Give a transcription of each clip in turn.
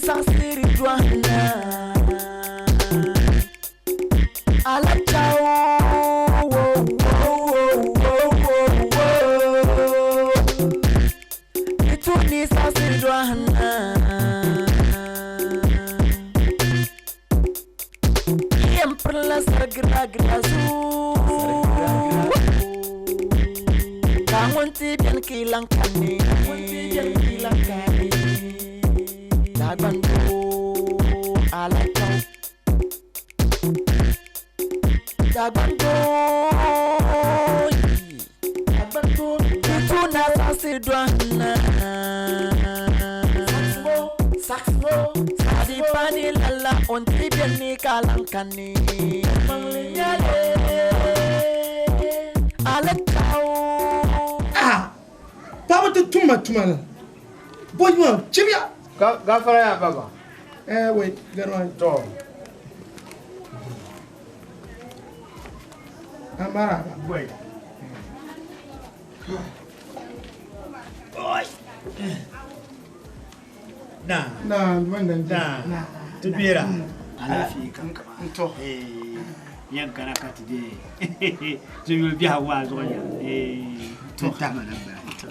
saɣisiri dɔhina. Alacha o, wo, wo, wo, wo, wo. Di tu ni saɣisiri dɔhina. Yɛn pirila sarigira zuɣu. Ka ŋun ti beni ka yi lan kani. Dagbandoo, alacha o. Dagbandoo, Dagbandoo, di tu na saɣisiri dɔhina. Sadi pani lala o ni ti beni ka lan kani. Alacha o. Ah, paɣaba ti tumma tuma la bɔjuma chibiya. Gafara ya baba. Eh, wai garma. To. Amara. Wai. Na. Na, wannan Na. Na. Tubira. Alaafee kam kama. To. Eh. Yan kana ka ti de. Ti yuli biɛhigu maa zuɣu nya. Eh. To tahima na bala. To.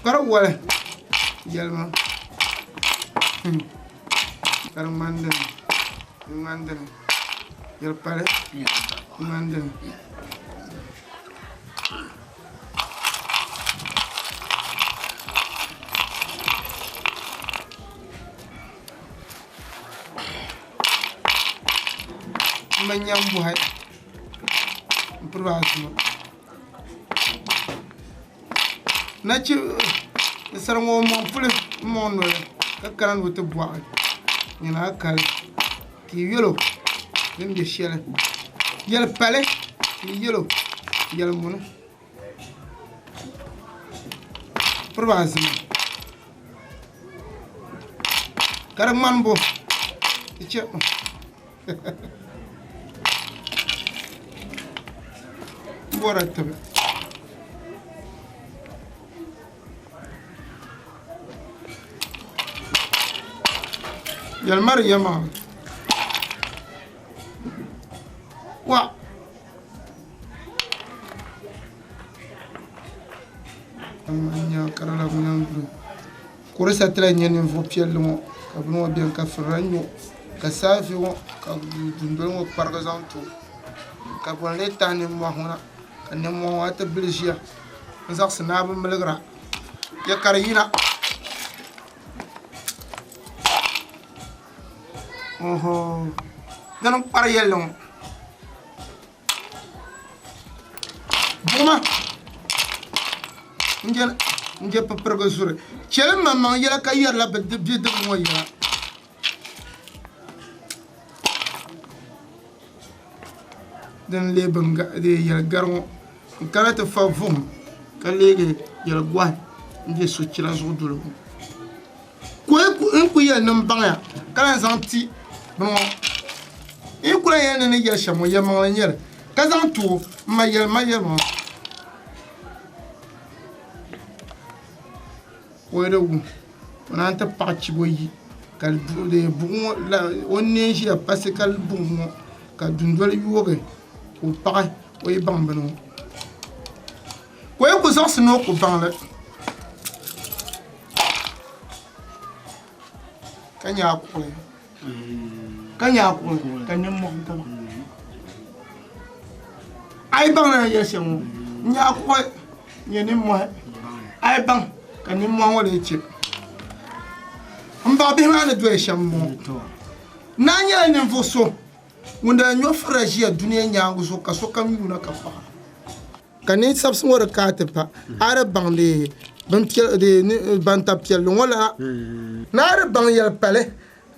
Kpari wali yɛlima ka di ŋmani dini di ŋmani dini yɛli pali di ŋmani dini N bi nya m-bɔhi m-piri ba azuma. Nachi sariŋ o maŋ puli m-mɔŋ noli ka kana ni o ti bɔɣi nyina a kali ka yi yɛl o din be shɛli. Yɛli pali ka yi yɛl o yɛli muni piri ba azuma. Ka di ŋmani bo di chɛ n bɔra tibi yɛli ma di yɛlimaŋli wa Kurisa tila n-nyɛ ninvuɣ piɛlli ŋɔ ka bini ŋɔ beni ka firila nyo ka saafi ŋɔ ka dundoli ŋɔ kparigi zaŋ ti o ka bɔni lee tahi nimmɔhi ŋɔ na ka nimmɔhi ŋɔ ti bili ʒiya n-zaɣisi ni a bi miligira ya ka di yina dini n-kpari yɛlli ŋɔ. Buɣuma n je pipirigi zuri chɛli maŋmaŋ yɛla ka yɛrila bidibbi ŋɔ yɛla. Din leei yɛli gari ŋɔ n kana ti fa vuhim ka leegi yɛli gɔhi n bɛ sochira zuɣu duli ŋɔ. N ku yɛli ni n baŋya ka lahi zaŋ ti bini ŋɔ n ku lahi yɛli ni ni yɛli shɛm ŋɔ yɛlimaŋli n nyɛli ka zaŋ ti o n ma yɛli ma yɛlimaŋli ka o di wum o naan ti paɣi chibo yi ka buɣum ŋɔ o ni neen ʒiya pasi ka buɣum ŋɔ ka dundoli yoogi ka o paɣi o yi baŋ bini ŋɔ ka o yi ku zaɣisi ni o ku baŋli Ka nyaai kuɣuli ka nyaai kuɣuli ka nimmɔhi gaba a yi baŋ ni yɛli shɛm ŋɔ n nyaai kuɣuli nyɛ nimmɔhi a yi baŋ ka nimmɔhi ŋɔ lee chɛ n baɣa bihi maa ni doya shɛm m-bɔŋɔ naa nyɛla ninvuɣ so ŋun daa nyo furila ʒiya dunia nyaaŋa zuɣu ka sokam yuuna ka paɣira. Ka ninsabisi ŋɔ di kaai ti pa, a di baŋ bantab piɛlli ŋɔ la, ni a di baŋ yɛli pali,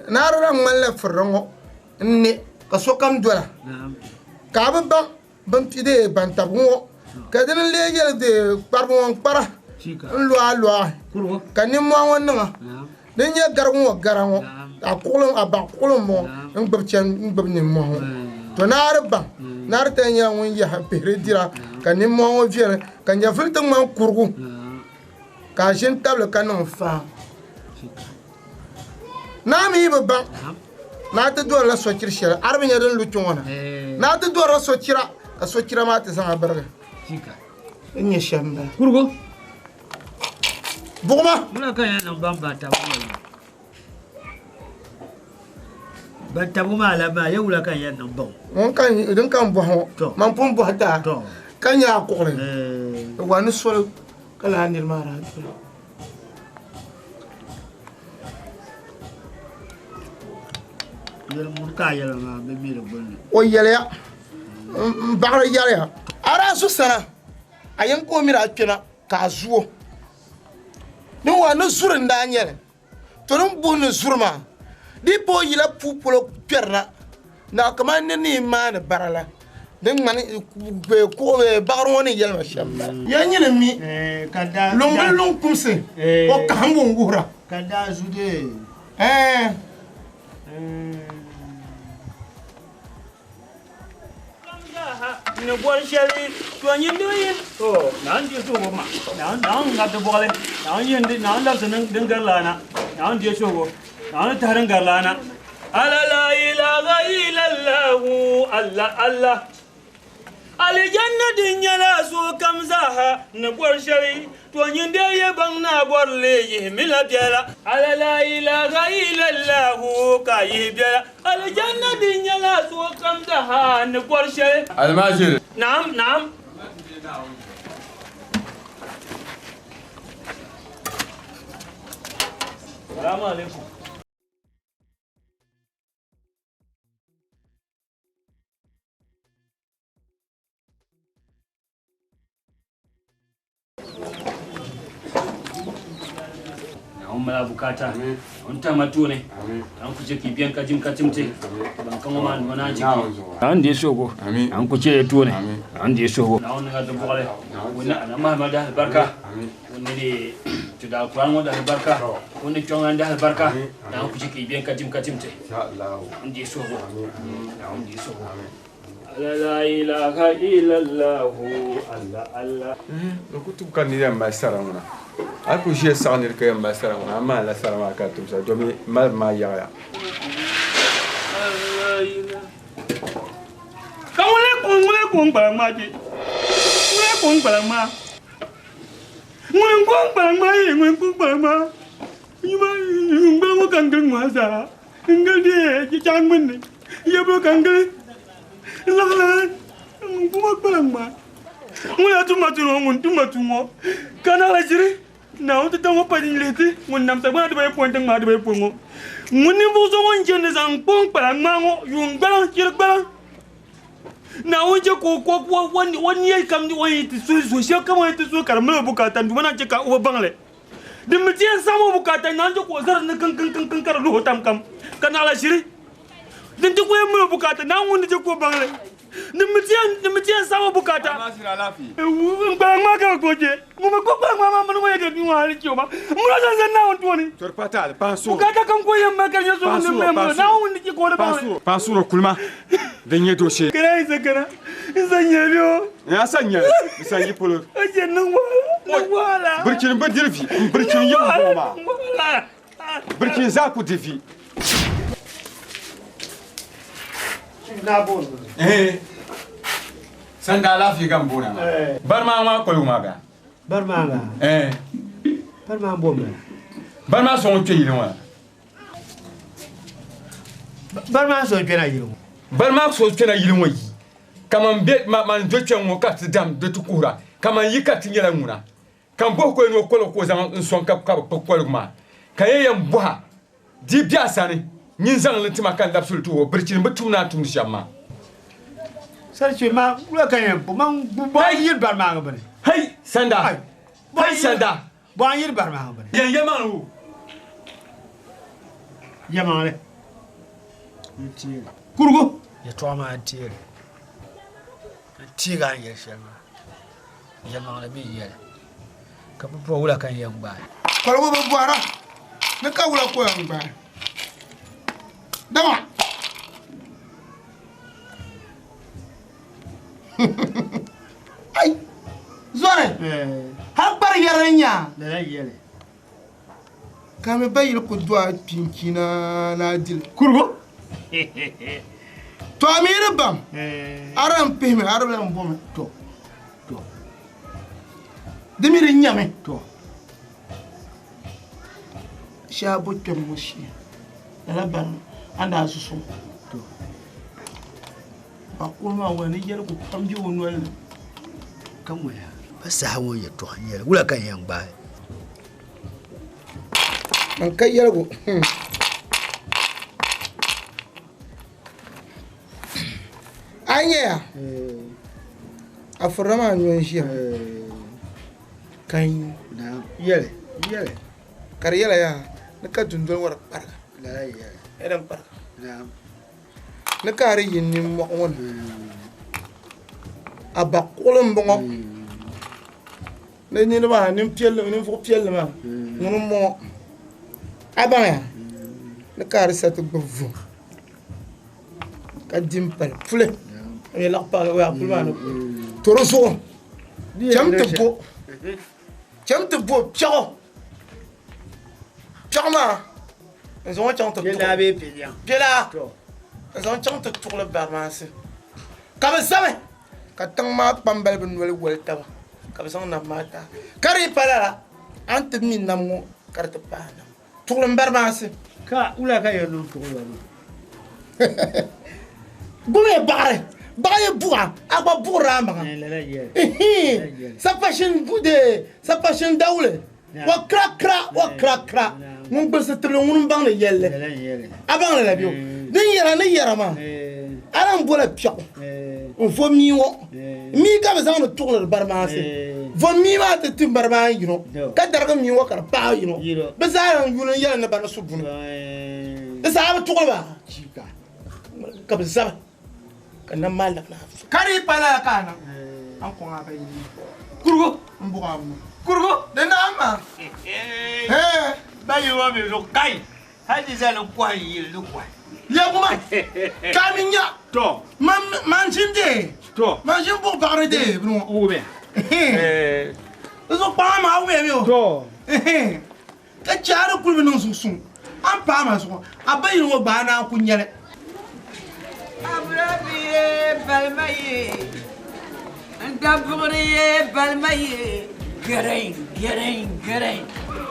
ni a di lahi ŋmanila firili ŋɔ n-ne ka sokam dola, ka a bi baŋ bantab ŋɔ. Ka dini n-lee yɛli kparibu ŋɔ n-kpara n-lu a lɔɣi ka nimmɔhi ŋɔ niŋ a. Din nyɛ garigu ŋɔ gara ŋɔ, a kuɣili, a baɣa kuɣili m-bɔŋɔ n-gbubi chani n-gbubi nimmɔhi ŋɔ. To naa di baŋ, naa di tali nyɛla ŋun yɛhi pihiri dira ka nimmɔhi ŋɔ viɛli ka nyɛvili ti ŋmani kurigu ka a ʒini tabili ka niŋ faa. Naa mi yi bi baŋ, naa ti dorila sochiri shɛli a di bi nya din lu kpe ŋɔ na. Naa ti dorila sochira ka sochira maa ti zaŋ a birigi. N nyɛ shɛm m-bala. Kurigu. Buɣima. Wula ka yɛn niŋ baŋ ban tabigu maa yuli? Ban tabigu maa la maa, ya wula ka yɛn niŋ baŋ o? Ŋun ka din ka n bɔhi ŋɔ, man pun bɔhi ti a ka nya a kuɣili. Di wa ni soli ka lala niri maa daa doli. Yɛli ŋuni ka a yɛli maa, bɛ mi di gbunni. O yɛliya, m baɣiri yɛliya, a daa zu sana, a yɛn ka o mi daa kpɛna ka a zu o. Din wa ni zuri n-daa nyɛ li, to din buhi ni zuri maa, di yi pa o yila puu polo kpɛrina na kamani nir ni yi maani bara la, din ŋmani kuɣu baɣiri ŋɔ ni yɛli ma shɛm m-bala. Ya nyini mi, luŋbili luŋ kumsi, o kahimbu n-wuhira. Ka daa zu dee. Ni bɔri shɛli to nyindi yin to naan di suhugu ma naan naan ŋabdi bɔɣili naan yindi naan labisi din gari lana naan di suhugu naan tahi din gari lana ala la ilaha illallahu Allah Allah Alijanna din nyɛla sokam zaaha ni bɔri shɛli, to nyin dee yi baŋ ni a bɔri li yihimila biɛla. Ala laa ilaha illallahu ka a yihi biɛla. Alijanna din nyɛla sokam zaaha ni bɔri shɛli. Almajiri. Naam, naam. Salamu alaikum. Naawuni mali a bukaata o ni tahima tooni ka n ku chɛ ka yi beni ka jim ka tim ti ban ka ŋɔ maa ni o naan chɛ ka n deei suhigu ka n ku chɛ ya tooni ka n deei suhigu Naawuni niŋ a dibɔɣili o ni a na mahima di alibarika o ni di ti da Alkur'aan ŋɔ di alibarika o ni kpiɔŋ lan di alibarika Naawuni ku chɛ ka yi beni ka jim ka tim ti Naawuni deei suhigu Naawuni deei suhigu La ilaha illallahu Allah Allah. N ku tub ka nir yɛn mali sara ŋuna. A yi ku ʒiya saɣi nir ka yɛn mali sara ŋuna, a maanila sara maa ka di tumsa domi malibu maa yaɣiya. Ka ŋun lee ku ŋun lee ku n kpalaŋ maa kpe? Ŋun lee ku n kpalaŋ maa? Ŋun n ku n kpalaŋ maa yee ŋun n ku n kpalaŋ maa? Yuma n kpalaŋ ŋɔ ka n gili ŋɔ ha zaa. N gili di chaŋ gbunni yabolo ka n gili laɣila n kuma kpalaŋ maa. Ŋun daa tum ma tuni ŋɔ ŋun tum ma tuun ŋɔ ka naɣila ʒiri Naawuni ti taŋ ŋɔ pa lihi ti ŋun nam sagbana dibayopɔin tiŋ maa dibayopɔin ŋɔ. Ŋun ninvuɣ so ŋun je ni zaŋ n kpuɣi n kpalaŋ ŋmaa ŋɔ yuun gbaliŋ chiri gbaliŋ. Naawuni chɛ ka o nia kam o ni ti suhi suhu shɛli kam o ni ti suhi ka di mali o bukaata n Duuma naan chɛ ka o bi baŋ li. Din mi ti yɛn saɣim o bukaata naan chɛ ka o zari ni kiŋkiŋkiŋkiŋ ka di luhi o tam kam ka naɣila ʒiri. Din ti ku yɛn mali o bukaata Naawuni ni chɛ ka o baŋ li. Din mi ti yɛn saɣim o bukaata n kpalaŋ maa ka bɛ kpuɣi chɛ. Ŋun mi kpuɣi kpalaŋ maa maa mini ŋun yɛn ka bia ŋɔ hali chɛ o maa. M mini o zaŋ zani Naawuni tooni. Bukaata kam ka o yɛn mali ka di nyɛ so ŋun ni mali mali o Naawuni ni chɛ ka o di baŋ li. Paɣa kulima din nyɛ dooshee. Kana yi sa kana n sa nyɛli bɛ o. N a sa nyɛli n sa yi polo. O chɛ niŋ wahala niŋ wahala. Birikini bi diri vi n birikini yim bɔŋɔ maa. Birikini zaa ku di vi. Sanda alaafee ka n booni a maa. Bari maa ŋmaa koligu maa gaa. Bari maa gaa? Bari maa n-bo m-bala. Bari maa so ŋun kpe yili ŋɔ na. Bari maa so kpɛna yili ŋɔ. Bari maa so kpɛna yili ŋɔ yi. Ka man be man do kpɛŋ ŋɔ ka ti dam di ti kuhira, ka man yi ka ti nyɛla ŋuna. Ka n bɔhi koli ni o koligu ka o zaŋ n sɔŋ ka ka bi kpuɣi koligu maa. Ka ya yɛn bɔha, Di be a sani, nyin zaŋ li ti ma ka n labisi li ti o, birichini bi tum ni a tumdi shɛm maa. Sarichɛ maa wula ka yɛn bo man bɔ a yiri bari maa bini. Hei sanda! Hei sanda! Bɔ a yiri bari maa bini. Yɛn yɛmaŋli o. Yɛmaŋli. Kurigu. Yɛtɔɣa maa n teeri. N teegi a ni yɛli shɛli maa. Yɛlimaŋli mi n-yɛli, ka pumpɔŋɔ wula ka n yɛn gbaai? Kɔligu bi bɔhira ni ka wula ka o yɛn gbaai? Dama ai zɔri hal kpari yɛri n nya ka mi ba yili ku do a kpinkina na a dili kurugu to a mi yi di baŋ a di lan pihimi a di bi lan bomi to to di mi di nyami to shee a bo kpɛm ŋɔ shee lala bari a ni daa zu so to ba kuri maa wali ni yɛligu pam bɛ o noli ni ka ŋɔya ba saha ŋɔ yɛtɔɣa n nyɛli wula ka n yɛn gbaai Man ka yɛligu a yi nyɛya a furila maa nyo n ʒiya ka n yɛli yɛli ka di yɛla yaa ni ka dundoli ŋɔ di kpariga lala yɛli din kpariga ni ka a di yi nimmɔɣu ŋɔ ni a ba kuɣuli n bɔŋɔ Ni niriba maa, ninvuɣ piɛlli maa, ŋuni m-bɔŋɔ. A baŋya ni ka a di sa ti gbibi vuhim ka di m-pali puli, a mi laɣ paɣili o yaa puli maa ni to di zuɣu. Cham ti bo, cham ti bo piɛɣu, piɛɣu maa n-zaŋ o chaŋ ti tuɣili, piɛlaa n-zaŋ chaŋ ti tuɣili barimaasi ka bɛ zami. Ka tiŋ maa kpambaliba noli woli taba, ka bɛ zaŋ nam maa ti a. Ka di yi pa lala, a ni ti mi nam ŋɔ ka di ti paai nam. Tuɣili m-barimaasi. Ka wula ka yɛn niŋ tuɣili ba maa? Gbubi baɣiri. Baɣa yi buɣa, a gba buɣirila a maŋa. Ihin! Sapashin de, sapashin dawuli, wa kira kira, wa kira kira, ŋun gbilisi tibili ŋuni m-baŋdi yɛlli. A baŋ li la bɛ o? Din yɛra ni yɛra maa, a lan bola piɛɣu n-vo mia ŋɔ. Mia ka bɛ zaŋdi tuɣiliri barimaasi. Vo mia maa ti ti barimaan yino, ka darigi mia ŋɔ ka di paai yino. Bɛ zaa lan yuli n-yɛli ni bari su buni. Di saha bɛ tuɣili ba ka bɛ zabi ka nam maa labina. Ka di yi pa lala ka a niŋ, a ni kɔŋ a ba yili Kurugu. M-buɣi a nuu. Kurugu. Di naam maa. Ba yili ŋɔ mi zuɣu kai! Hal di zali n-kɔhi n yili ni kɔhi. Lɛbigima ka a mi nya. To. Man ʒini deei. To. Man ʒini buɣi baɣiri deei bini ŋɔ. Wumiya. Di zuɣu kpaŋa maa wumiya mi o. To. Ka chɛ a di kuli bi niŋ zuɣusuŋ a ni paai ma zuɣu, a ba yili ŋɔ gba a naan ku nya li. Aburabi ye balima ye, n dabuɣiri ye balima ye, gɛrɛn gɛrɛn gɛrɛn.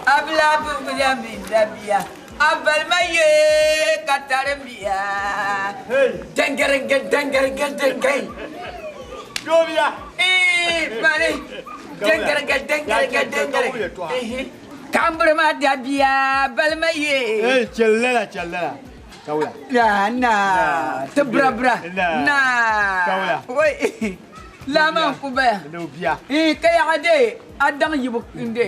Abulabi bila min dabiya, a balima ye ka tarimbiya. Dɛngɛrɛngɛ dɛngɛrɛngɛ dɛngɛn. Doobiya. Ee mali dɛngɛrɛngɛ dɛngɛrɛngɛ dɛngɛrɛngɛ. Kambiri maa dabiya balima ye. Ee chɛli lala chɛli lala. Kawula. Na na ti bira bira na. Kawula. Wai lama n ku baya. Ni bia. Ee ka yaɣa de a daŋ yibu n de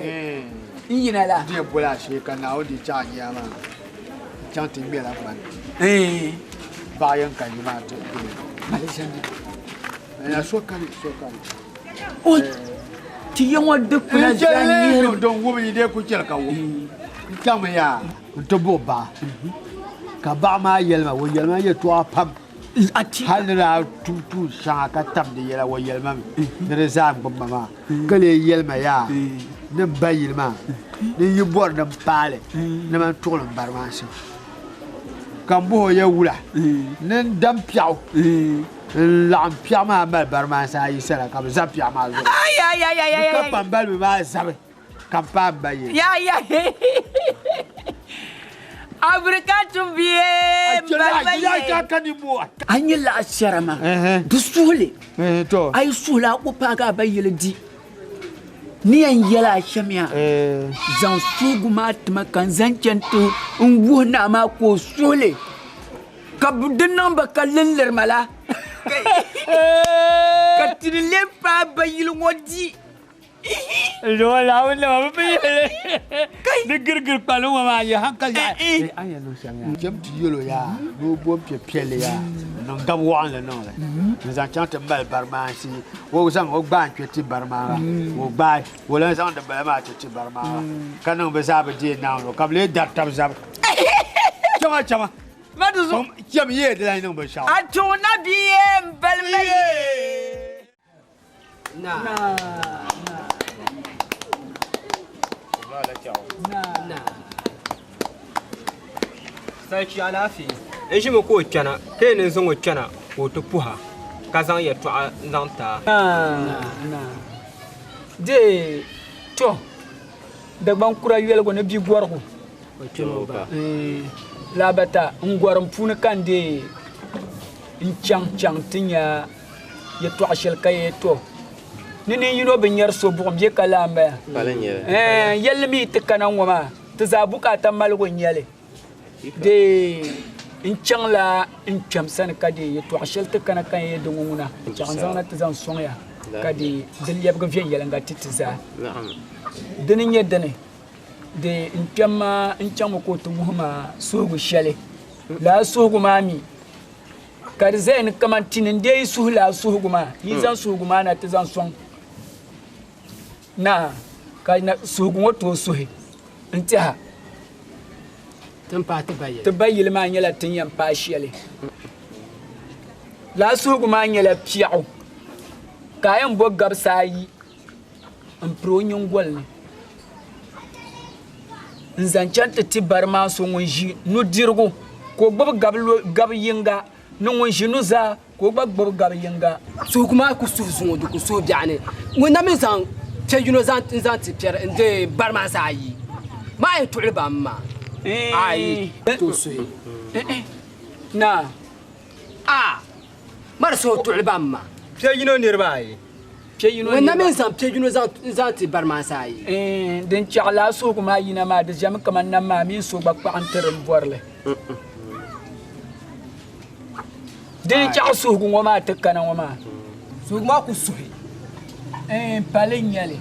n yina la. Di boli a shee ka Naawuni di chaɣ nia maa n-chaŋ ti ŋmɛla ŋmani. Baɣa yɛn ka yi maa ti doli. Mali ʒini. Na so kani so kani. O ti ya ŋɔ dikpuna zaa nyihiri. Din wubi yi dee ku chɛli ka wum. N chaŋmi yaa n-ti buɣi baɣa ka baɣa maa yɛli ma o yɛli ma yɛtɔɣa pam hal ni daa tum tuun shɛŋa ka tam di yɛla o yɛli ma mi ni di zaa n-gbubi ma maa ka lee yɛli ma yaa ni m ba yili maa ni n yi bɔri ni m paai li ni man tuɣili m barimaasi ka m bɔh o ya wula ni n dam piɛɣu N laɣim piɛɣu maa mali barimaasi ayi sala ka bɛ za piɛɣu maa zuɣu. Ni ka kpambaliba maa zabi ka m paai m ba yili. A ni laɣi shɛra maa, di suhili. A yi suhili a ku paagi a ba yili di. Ni yɛn yɛli a shɛm yaa, zaŋ suhigu maa ti ma ka n zaŋ chani ti n wuhi naa maa ka o suhili. Ka di niŋ ba ka linliri ma la, ka ti di lee paai ba yili ŋɔ di. Wala wala ba bi di girgir kpalu ŋɔ maa yi hankali yaɣa. An yɛn niŋ shɛm yaa chɛm ti yɛlo yaa ni o bom piɛ piɛlli yaa n niŋ gab waɣinli niŋli n zaŋ chaŋ ti mali bari maa n-si o zaŋ o gbaai n-kpe ti bari maa ka o gbaai ka o lan zaŋ dimbala maa ti ti bari maa ka niŋ bɛ zaa bi deei Naawuni ka bɛ lee dari tab zabi chama chama chɛm yee di lahi niŋ binshɛɣu. A tuɣ na bia m-bali ma yee. Sarchi alaafee n ʒimi ka o kpɛna ka yɛn ni zaŋ o kpɛna ka o ti puha ka zaŋ yɛltɔɣa n zaŋ ti a. Dee to Dagbaŋ kura yoligu ni bi gɔrigu laabata n gɔrim puuni ka n dee n chaŋ chaŋ ti nya yɛltɔɣa shɛli ka yɛ to ni nin yino bi nyɛri so buɣim bɛ ka laa m-bala yɛlli mi ti kana ŋɔ maa ti zaa bukaata maligu n-nyɛ li dee n chaŋla n kpɛm sani ka dee yɛltɔɣa shɛli ti kana ka n yɛ di ŋɔ ŋuna n chaŋ n zaŋna ti zaŋ sɔŋ ya ka dee di lɛbigi viɛnyɛliŋga ti ti zaa dini n-nyɛ dini dee n kpɛm maa n chaŋmi ka o ti wuhi ma suhigu shɛli lala suhigu maa mi Ka di zaya ni kaman ti ni n-deei suhi lala suhigu maa, yi zaŋ suhigu maa na ti zaŋ sɔŋ naa, ka suhigu ŋɔ tooi suhi n-tɛha. Ti ba yili maa nyɛla ti ni yɛn paai shɛli. Lala suhigu maa nyɛla piɛɣu ka a yɛn bo gabisi ayi m-piri o nyiŋgoli ni n-zaŋ chaŋ ti ti bari maa so ŋun ʒi nudirigu ka o gbubi gabi yiŋga ni ŋun ʒi nuzaa ka o gba gbubi gabi yiŋga. Suhigu maa ku suhi zuŋɔ di ku suhi biɛɣu ni ŋun na mi zaŋ piɛ yino n-zaŋ ti piɛri n-deei bari maa zaa ayi maa yɛn tuɣili ba m-ma ayi tooi suhi. Naa. A mari suhi tuɣili ba m-ma. Piɛ yino niriba ayi. Piɛ yino Ŋun na mi zaŋ piɛ yino n-zaŋ ti bari maa zaa ayi. Din chaɣ lala suhigu maa yina maa, di ʒɛmi kaman nam maa mini so gba kpaɣi n-ti din bɔri li. Din chaɣ suhigu ŋɔ maa ti kana ŋɔ maa. Suhigu maa ku suhi. Pali n-nyɛ li.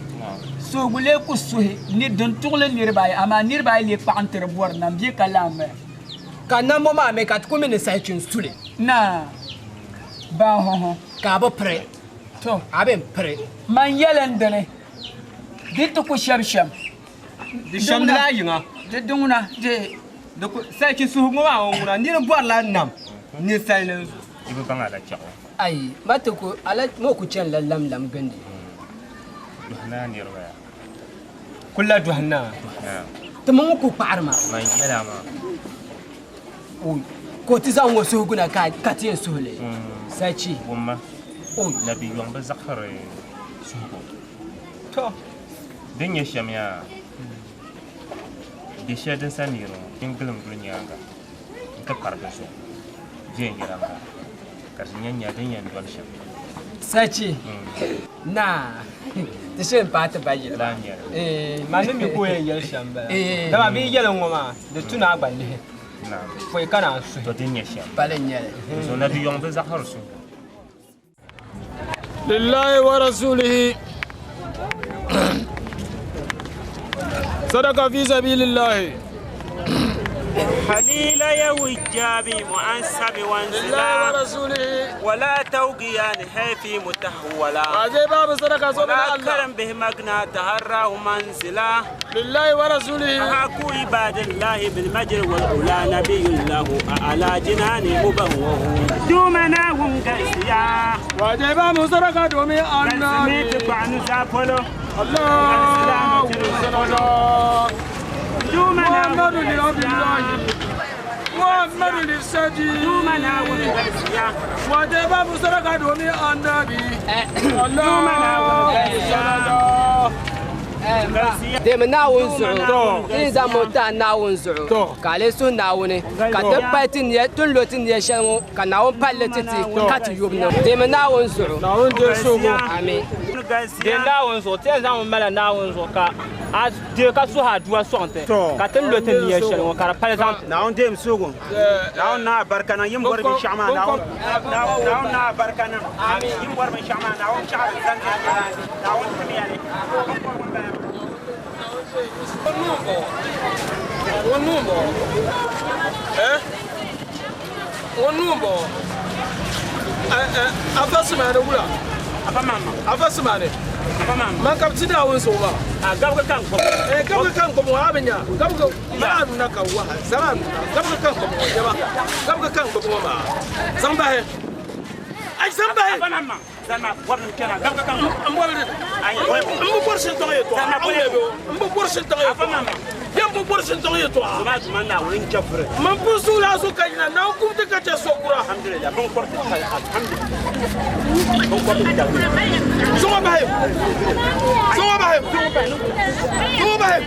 Suhigu lee ku suhi ni din tuɣili niriba ayi, amaa niriba ayi lee kpaɣi n-ti di bɔri nam bee ka lahi mali. Ka nambo maa mi ka ti ku mi ni sahi chin suli. Naa, baa hɔhɔ. Ka a bi piri. To, a bi piri. Man yɛli n dini, di ti ku shɛb shɛm. Di shɛmdi la yiŋa. Di di ŋuna, di. Di ku sahi suhigu ŋɔ maa ŋuna niri bɔrila nam ninsali ni. Di bi baŋ alachaɣu. Ayi, ma ti ku ala ŋɔ ku chanila lamlam gindi. Dɔhi naa niriba ya. Kulla dɔhi naa. Ti ma ŋɔ ku kpaɣiri ma. Man yɛla maa. Oi, ka o ti zaŋ ŋɔ suhigu na ka ti yɛn suhi li. Sachi. Wumma. Oi. Nabi yɔŋ bi zaɣisiri suhigu. Tɔ. Din nyɛ shɛm yaa, bɛ shɛli din sa neeri ŋɔ, din gilim guli nyaaŋa nti kpari di zuɣu viɛnyɛliŋga ka di nya nya din yɛn doli shɛm. Sachi. Naa, ti shee m-paai ti ba yili maa. Laa n-nyɛ li. Man ni mi ka o yɛn yɛli shɛm m-bala. Dama bɛ yi yɛli ŋ-ŋɔ maa, di tu ni a gba lihi pɔi ka naan suhi. To din nyɛ shɛm. Pali n-nyɛ li. So nabi yɔŋ bi zaɣisiri suhigu. Lillahi wa rasulihi. Sadaka fi sabilillahi. حليل يوجابي مؤنسب وانزلا ولا توقيان هيفي متحولا ولا كرم به مغنى تهراه منزلا لله ورسوله أحاكو عباد الله بالمجر والعلا نبي الله أعلى جنان مبوه دومنا هم قرسيا واجب صدقة دومي النبي الله صدقة محمد لعبد الله محمد للسجي واجب صدقة دومي النبي الله صدقة Demi Naawuni zuɣu, ti ni zaŋ mi tahi Naawuni zuɣu, ka a lee suhi Naawuni, ka ti pali ti nia, ti ni lo ti nia shɛli ŋɔ, ka Naawuni pali li ti ti, ka ti yobu niŋ. Demi Naawuni zuɣu. Naawuni deei suhigu. Amin. Demi Naawuni zuɣu, ti yɛn zaŋmi mali Naawuni zuɣu ka A deei ka suhi aduwa sɔŋ ti ka ti ni lo ti nia shɛli ŋɔ ka di pali zaŋ ti. Naawuni deem suhigu. Naawuni naai barika niŋ. Yim bɔri binshɛɣu maa Naawuni Naawuni naai barika niŋ. Yim bɔri binshɛɣu maa Naawuni chaɣi li zaŋ ti ya. Naawuni tim ya li. Binkɔbigu m-bala maa. O nuu m-bɔŋɔ. O nuu m-bɔŋɔ. Eh? O nuu m-bɔŋɔ. Eh, eh, Afa Simaani wula? Afa Mama. Afa Simaani. Afa Mama. Man ka bɛ ti Naawuni zuɣu maa. A gabigi ka n gbubi. Eh, gabigi ka n gbubi ŋɔ, a bi nya. Gabigi, mali a nuu na ka waha. Zaŋ a nuu na. Gabigi ka n gbubi ŋɔ, nyama. Gabigi ka n gbubi ŋɔ maa. Zaŋ bahi. Ai, zaŋ bahi. Afa Mama. Zanna bɔbili n-kpɛna, gabigi ka n gbubi. N bɔbili n bi bɔri shintɔŋ yɛtɔɣa. Zanna bɔbili. N bi bɔri shintɔŋ yɛtɔɣa. Yɛn bi bɔri shintɔŋ yɛtɔɣa. Zuma Zuma Naawuni n-chɛfiri. Man pun suhila a zuɣu ka yina Naawuni kum ti ka chɛ so kura. Alhamdulillah, binkɔbiti tali, alhamdulillah. Binkɔbiti tali. Zuŋɔ bahi. Zuŋɔ bahi. Zuŋɔ bahi.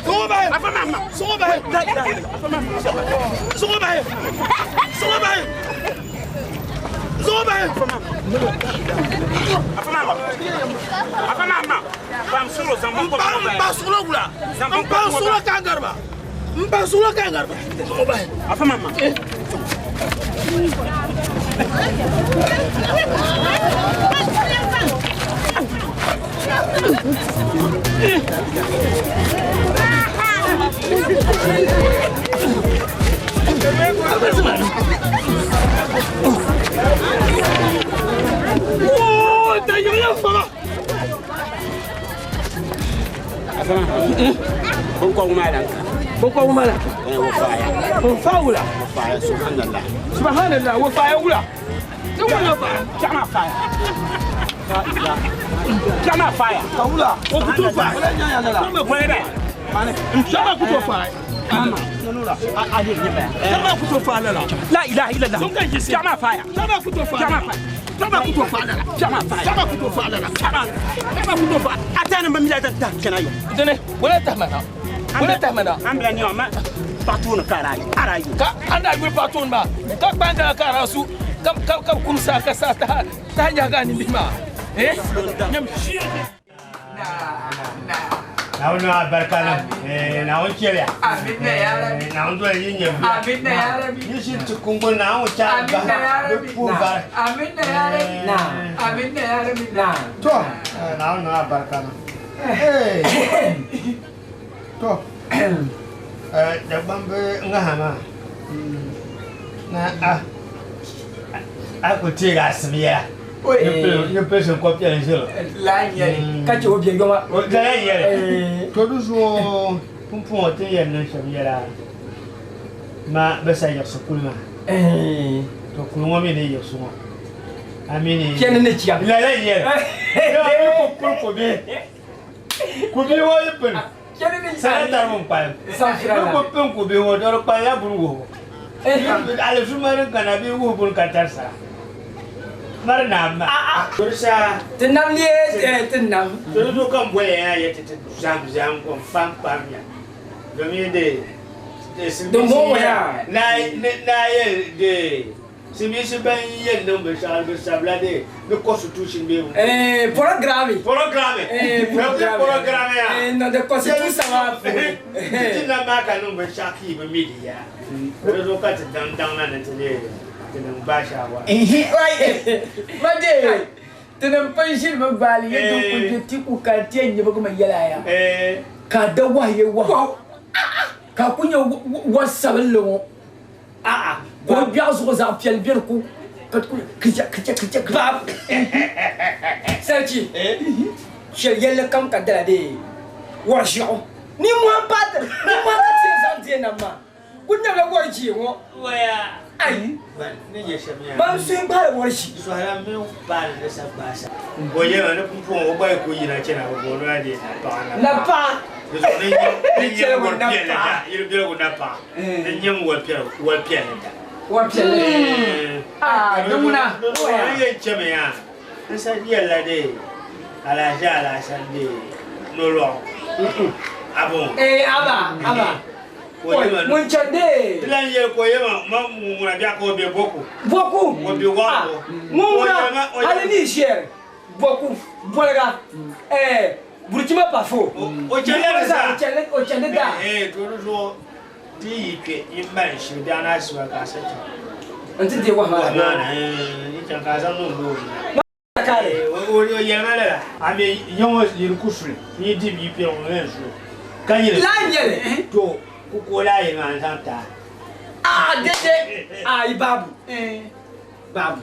Zuŋɔ bahi. Afa Mama. Zuŋɔ bahi. Afa Mama. Zuŋɔ bahi. Zuŋɔ bahi. Zuŋɔ bahi. Afa Mama. Afa Mama. Bam suro zaŋ binkɔbiti N pa suɣulo wula. N pa suɣulo ka gariba. N pa suɣulo ka gariba. Zuŋɔ bahi. Afa Mama. Oo, da yɔya fama. Afa Mama. Binkɔbigu maa lan ka. Binkɔbigu maa lan ka. Eh, o faaya. O fa wula. O faaya, subhanallah. Subhanallah, o faaya wula. Ti wula faaya. Piɛɣu maa faaya. Piɛɣu maa faaya. Ka wula. O ku tooi faaya. Wala bɛ. Piɛɣu maa ku tooi faaya. Piɛɣu maa ku tooi faaya lala. La ilaha illallah. Sun kan yiɣisi. Piɛɣu maa faaya. Piɛɣu maa ku tooi faaya. Piɛɣu maa faaya. Piɛɣu maa ku tooi faaya lala. Piɛɣu maa faaya. Piɛɣu maa ku tooi faaya lala. Piɛɣu maa Piɛɣu maa ku tooi faaya. A tani bi mila tahi kpɛna yo. Dini, wala tahi ma na. Wala tahi ma na. An bila nɛma ma paɣa tooni ka ara ara yo. Ka an daa yuli paɣa tooni maa ka kpaandala ka ara su ka ka ka kum saa ka saa taha taha nyaagi a nimbihi maa. Eh? Nyam shia. Naawuni niŋ alibarika niŋ. Eh, Naawuni chɛliya. Amina ya Rabbi. Eh, Naawuni doli yi nyɛ bila. Amina ya Rabbi. Yi shiri ti kuŋgu Naawuni chaai Amina bahi. ya Di Rabbi. puhi bari. Amina ya Rabbi. Amina ya Rabbi. To, eh, Naawuni niŋ alibarika niŋ. Eh, to, eh, Dagbamb ŋaha maa. Na a a ku teegi a sim yɛla. Ni pili shinkɔpiɛlli ʒiri. Laa n-nyɛli ka chɛ o bɛ yoma. Lala n-nyɛli. To di zuɣu pumpɔŋɔ ti ni yɛn niŋ shɛm nyɛla ma bi sa yiɣisi kuli maa. To kuli ŋɔ mi ni yiɣisi ŋɔ. A mi ni. Chani ni cham. Lala n-nyɛli. A mi ku kuli kubihi. Kubihi ŋɔ yi pini. Chani ni Sala tari ŋun kpalim. Sanfira Ni la. ku pini kubihi ŋɔ to di kpalila buni wuhibu. Alizuma din kana bee wuhi buni ka tari sara. Mari naa ma. To di saha. Ti nam lee ti nam. To di zuɣu ka n boli ya ya ti ti zahim zahim ko n fam kpam ya. Domin de Din bɔŋɔ ya. Na yɛli de silimiinsi ban yɛn niŋ binshɛɣu bi sabila de di constitution bee Eh, programme. Programme. Eh, programme. Programme ya. Eh, no, the constitution maa puuni. Ti na maa ka niŋ binshɛɣu ka yi bi mi di ya. Di zuɣu ka ti daŋ daŋ na ni ti lee ti niŋ baashawa. Ma de ti ni pun ʒini mi gbaali ye din kuli be ti ku ka ti yɛn nyibigi mi yɛla ya. Ka da wahi ye wahu. Ka ku nyɛ wa sabinli ŋɔ. A'a ka o gbiɛɣu zuɣu zaɣ piɛlli beni ku ka ti kuli kicha kicha kicha kicha. Sarchi shɛli yɛlli kam ka dala dee wɔri ʒiɛɣu nimmohi m-paai ti nimmohi ka ti yɛn zaŋ deei nam maa ku nyɛla wɔri ʒee ŋɔ ayi ban suhi gbaali wɔri ʒee. Sɔhila mini baani ni sa gbaai sa. O yɛli ni pumpɔŋɔ o gba yi ku yina chana bɛ booni o la dee napaɣa napaɣa. Di zuɣu ni nyam ni nyam wɔri piɛlli da yili biɛligu napaɣa ni nyam wɔri piɛlli wɔri piɛlli da. Wɔri piɛlli. Aa di ŋuna. Ni yɛn chɛmi yaa n sa yɛlila dee alahiʒi alahasan dee nolɔɣu abo. Ee aba aba. Ŋun chɛri dee. Ti lan yɛli ka o yɛli ma ma ŋuna biɛɣu ka o be Boku. Boku. O be Waɣibu. Ŋun ŋuna hali ni yi shɛri Boku Boliga ɛɛ Buruchima pafo. O chɛli di zaa. O chɛli daa. Ee to di zuɣu ti yi kpɛ yi mali shili biɛɣu ni asiba ka a sa chaŋ. N ti deei wahu maa na. Wahu maa na yi chaŋ ka a zaŋ niŋ loori ni. Kare. O yɛlima lala. A mi yiŋ o yiri ku suli yi di bia kpɛri ŋun yɛn su ka nyini. Laa nyɛli. To ku ka o laa yili maa n zaŋ ti a. A dede ayi babu babu.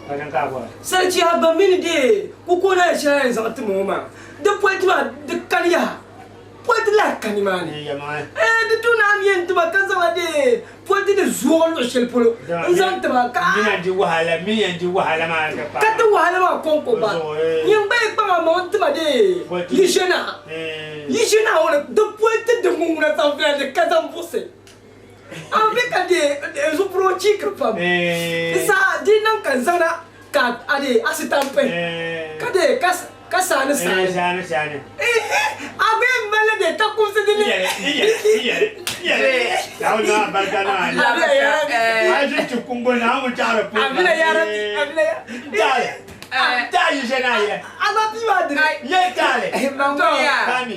Ka niŋ ka a bɔra. Sarchi a gba mini dee ku ka o na yɛn shɛli a yɛn zaŋ ti ma ŋɔ maa di politi maa di kani yaha. Politi lahi ka nimaani. Ee di tu ni a ni yɛn tima ka zaŋla dee politi ni zooi luɣi shɛli polo n-zaŋ tima ka a. Min yɛn di wahala maa ti paai. Ka ti wahala maa kɔŋko ba. Nyin gba yi kpaŋ a maŋ n-tima dee yi ʒe naa. Yi ʒe naa ŋɔ ni di politi din ŋun ŋuna zaŋ viɛla di ka zaŋ buɣisi. A bi ka dee zuɣupuri o chiikiri pam. Di saha di yi niŋ ka n zaŋna ka a dee asitampi ka dee ka ka saani saani. Saani saani. A gba yɛn mali dee takumsi di ni. Naawuni niŋ alibarika niŋ a ni. Amina ya Rabbi. A yi ti kumbo Naawuni chaɣiri polo. Amina ya Rabbi. Amina ya. Taali. Taali yi ʒe naa yɛ. A gba pii maa dini. Yɛ taali.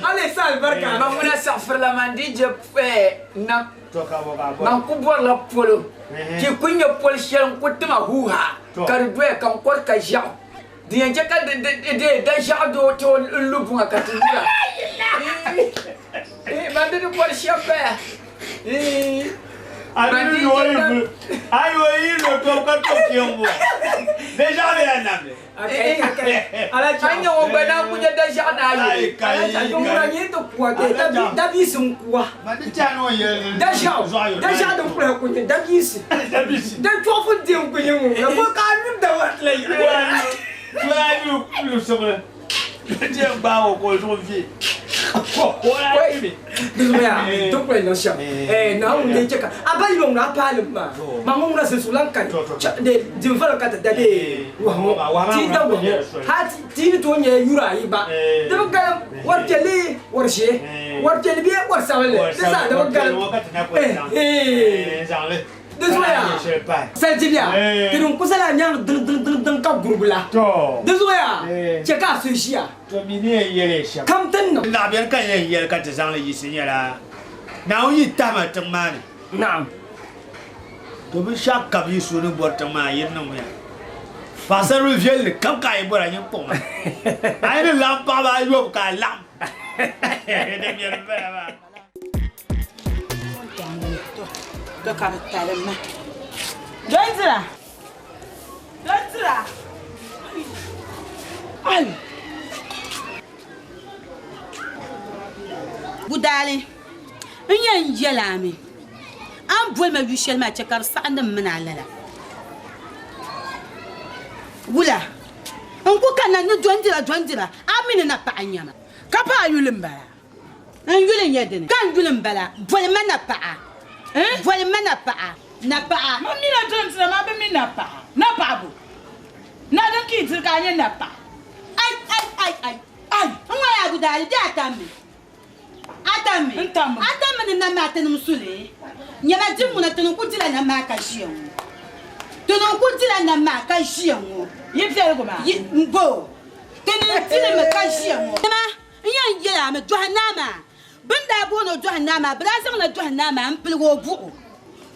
Ala yi sa alibarika. Man ŋuna saɣifirila man di je nam. Man ku bɔrila polo ti ku nya pol shɛli n-ku tima huuhaa ka di doya ka n kɔri ka ʒiɛɣu. Di yɛn chɛ ka da ʒiɛɣu doo ti o n-lu buŋa ka ti lura. Man di ni bɔri shɛm baya. A ni lo a yi lo tɔbu ka tɔbu kpiɔŋ bɔ. Da ʒiɛɣu bela namdi. A nya ŋɔ gba naan ku nya da ʒiɛɣu ni a yi. Dabiisi n-kuwa. Da ʒiɛɣu, da ʒiɛɣu din kuli ku nyɛ dabiisi. Da chɔɣufu di n-ku nyɛ ŋun la bɔ ka a yuli da wari la yili. Di kuli niŋ shɛm Naawuni lee chɛ ka a ba yili o ŋuna a paai li maa ma ŋɔ ŋuna zinsulan kani din vali ka ti da dee wahu ŋɔ ti da wahu ŋɔ hali ti ni tooi nyɛ yuri ayi gba di bi galim wari piɛlli wari ʒiɛ wari piɛlli bee wari sabinli di zaa di bi galim Di zuɣuya sanjibia ti din ku zala nyaŋ diŋ diŋ diŋ diŋ ka gurugu la. Di zuɣuya chɛ ka a suhi ʒiya To mi ni yɛn yɛli shɛm. Kam ti niŋ. Naɣibiɛli ka n yɛn yɛli ka ti zaŋ li yiɣisi nyɛla Naawuni yi tahi ma tiŋ maa ni. Naam. To binshɛɣu kam yi suhu ni bɔri tiŋ maa yi niŋmiya. Paɣisaribila viɛlli kam ka a yi bɔra nyin kpuɣi ma. A yi ni laɣim paɣiba ayɔbu ka a laɣim. Di mɛri m-bala maa. To ka bi talim ma. Dondira! Dondira! Ai! Budaali, n yɛn yɛl a mi, a ni boli ma yu shɛli maa chɛ ka di saɣindi m mini a lala. Wula? N ku kanna ni dondira dondira, a mi ni napaɣa n-nyɛ ma. Ka pa a yuli m-bala? N yuli n-nyɛ dini? Ka n yuli m-bala? Boli ma napaɣa. Boli ma napaɣa. Napaɣa. Man mi na dondira maa bi mi napaɣa. Napaɣa bo? Na din ka yi diri ka a nyɛ napaɣa. Ai, ai, ai, ai. Ai! N ŋɔ yaa gudaali bee a tammi? A tammi? N tammi. A tammi ni nam maa tinim suli? Nyama di ŋuna tinim ku dila nam maa ka ʒiya ŋɔ. Tinim ku dila nam maa ka ʒiya ŋɔ. Yi viɛligu maa? Yi, m-bo. Tinim dilimi ka ʒiya ŋɔ. Nyama, N yɛn yɛl a mi, dɔhi naa maa, bɛ ni daa booni o dɔhi naa maa, bɛ daa zaŋla dɔhi naa maa m-piligi o buɣu.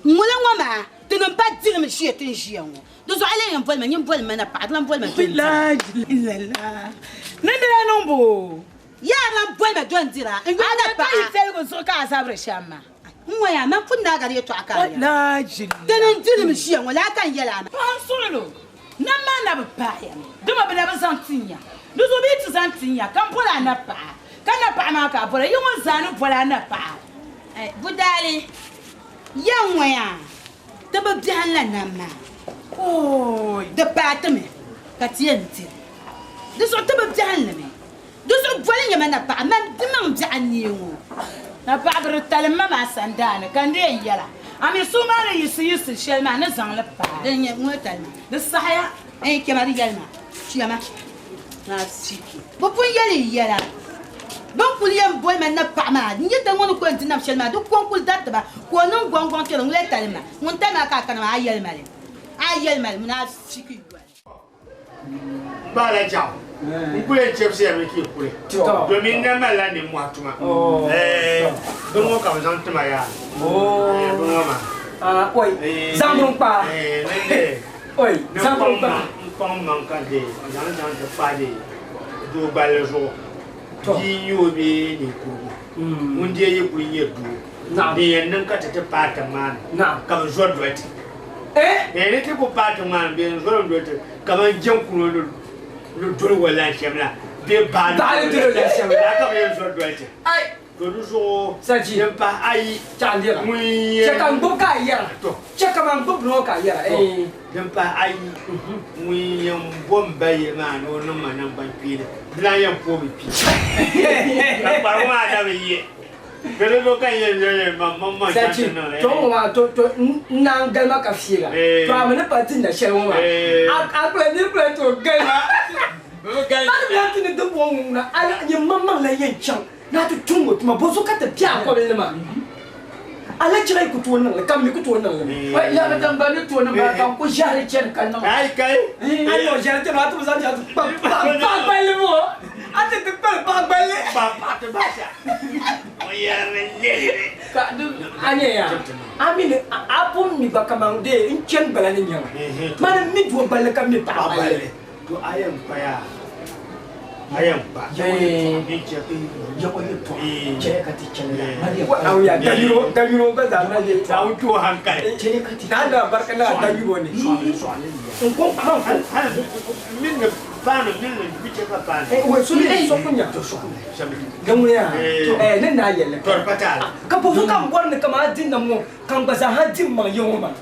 Ŋula ŋɔ maa, tinim pa dilimi ʒiya ti ni ʒiya ŋɔ. Di zuɣu a lee yɛn boli ma, nyin boli ma na paɣa, di lan boli ma dɔndira. Ni di lan niŋ bo? Yaa lan boli ma dɔndira, n yuli na paɣa. A ka yi viɛligu zuɣu ka a zabiri shɛm maa. N ŋɔ yaa, man pun naai gari yɛtɔɣa ka a yɛra. Tini n-dilimi ʒiya ŋɔ, laa ka n yɛl a maa. Paɣa n-suɣil o. Nam maa na bi paai ya mi, dama bɛ na bi zaŋ tin ya. Di zuɣu bɛ yi ti zaŋ tin ya, ka m boli a napaɣa, ka napaɣa maa ka a boli a, yi ŋɔ zaa ni boli a napaɣa. Budaali, ya ŋɔ yaa, ti bi biɛhi n-la nam maa. Di paai ti mi ka ti yɛn diri. Di zuɣu ti bi biɛhi n-li mi. Di zuɣu boli nyɛ ma napaɣa, man dimaŋ biɛɣu n-neei ŋɔ. Napaɣa bi di talim ma maa sandaani, ka n di yɛn yɛla, a mi suhu maa ni yiɣisi yiɣisi shɛli maa, ni zaŋ li paai. Din nyɛ ŋɔ talima. Di saɣiya. Ɛɛn, chɛma di yɛli ma, chɛma. Bɛ pun yɛli n yɛla, bɛ ni kuli yɛn boli ma napaɣa maa, n yi ti ŋɔ ni ku yɛn di nam shɛli maa, di ko n-kuli dariti ba, ka o niŋ gɔŋgɔŋ kpɛri ŋun lee talim ma, ŋun tali ma ka a kana maa, a yɛli ma li, a yɛli ma li, munafiki yoli. Baala chaɣu. N kuli yɛn chɛbisiya mi ka yi kuli. Domin n na malila nimmɔhi tuma. Bini ŋɔ ka bɛ zaŋ ti ma yaa. Bini ŋɔ maa. Oi, zaŋ bini kpaa. Oi, zaŋ bini kpaa. N kpaŋ maŋ ka deei, n zaŋ li chaŋ ti kpaai deei doo gballi zuɣu. Bia n-nyɛ o bee ninkurigu. Ŋun deei yi kuli nyɛ doo, din yɛn niŋ ka ti ti paai tiŋ maa ni ka bɛ zɔri doli ti. Eeh ni ti ku paai tiŋ maa ni bee n-zɔri doli ti kaman jɛŋkuno ni doli o lan shɛm la bee baa ni doli o lan shɛm la ka bɛ yɛn zɔri doli ti. To di zuɣu din pahi ayi ŋun yɛn. Chɛ ka n gbubi ka a yɛra. Chɛ ka man gbubi bini ŋɔ ka a yɛra. Din pahi ayi ŋun yɛn bo m ba yili maa ni o niŋ ma naŋgbankpeeni di lan yɛn poomi kpi. Ka kparigu maa na bi ye. Di di zuɣu ka n yɛn yɛli ni man maŋmaŋ chaŋ ti niŋ li. Sachi, to ŋɔ maa to to n naan galima ka fiɛla. To a mi ni pa ti na shɛli ŋɔ maa a kuli niri kuli tooi galima. A ni bi ti ni di bɔŋɔ ŋuna a nyɛ maŋmaŋ lan yɛn chaŋ ni a ti tum o tuma, bɔzuɣu ka ti be a kɔbili ni maa? Alachira yi ku tooi niŋ li, ka m mi ku tooi niŋ li mi. Oi, lala din gba ni tooi niŋ maa, ka n ku ʒɛhiri chani ka niŋ li. Kai, kai! A ni niŋ ʒɛhiri chani maa, a ti bi zaŋ chaŋ ti kpa paɣ gballi ŋɔ, a ti ti kpali paɣ gballi. Kpa paɣ ti baasha. O yɛrimi lihiri. Ka a nya ya, a mi ni a pun mi gba kaman dee n chani gbala ni nyaŋa. Mani m mi doo gballi ka mi paɣ gballi. To a yɛn kpa yaa, a yɛn kpa. Dayuro gba zaa na yɛltɔɣa. Naawuni ti o hankali. Naa na barika na dayuro ni. N ko man ko. Min ni paanu min ni bi chɛ ka paanu. Wai so ni so kunya. Gaŋ ya. Eh ni na yɛlli. Tɔri pa taali. Ka bo so ka n bɔri ni kaman a di nam ŋɔ ka n gba zaa ha di m maŋ ya ŋɔ maa.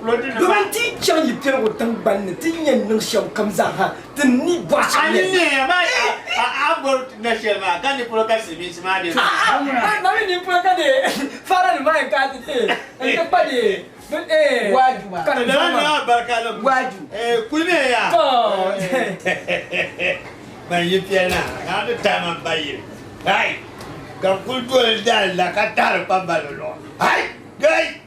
Domin ti yi chaŋ yi piɛligu tiŋgbani ni, ti ni yɛn niŋ shɛm kam zaa ha, ti ni bɔri shɛm A ni neeya maa, a bɔri na shɛli maa, ka ni polo ka silimiinsi maa dee. Ma mi ni polo ka dee fara nim maa yɛn ka ti dee n ti kpa dee Waaju maa. Ka di Lala maa. naa barika nim. Waaju. Kuli me ya. To. Ban yi piɛli na, naa ti taai man ba yili. Hai! Ka n kuli doli dali la ka tahiri kpambaliba luɣa. Hai! Gai!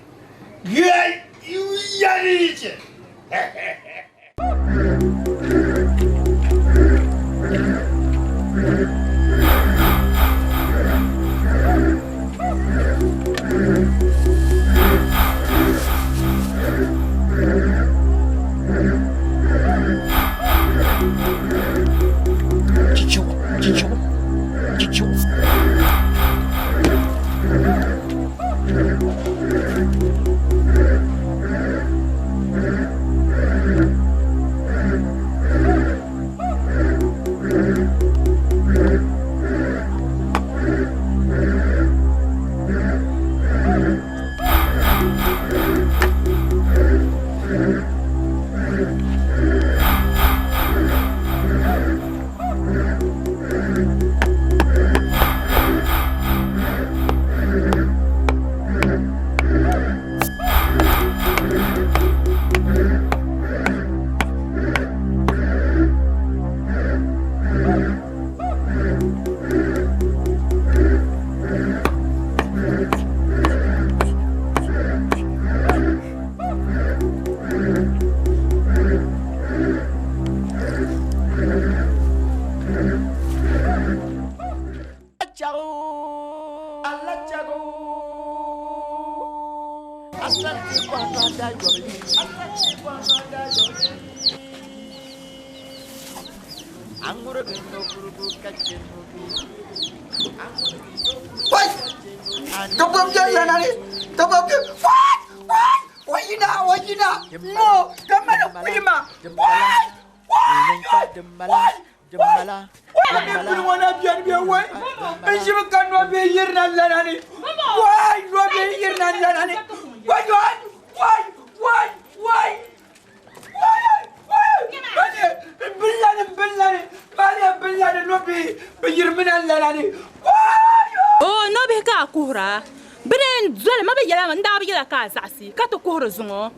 Nobihi ka a kuhira bɛ ni yɛn doli ma bi yɛla n daa bi yɛla ka a zaɣisi ka ti kuhiri zuŋɔ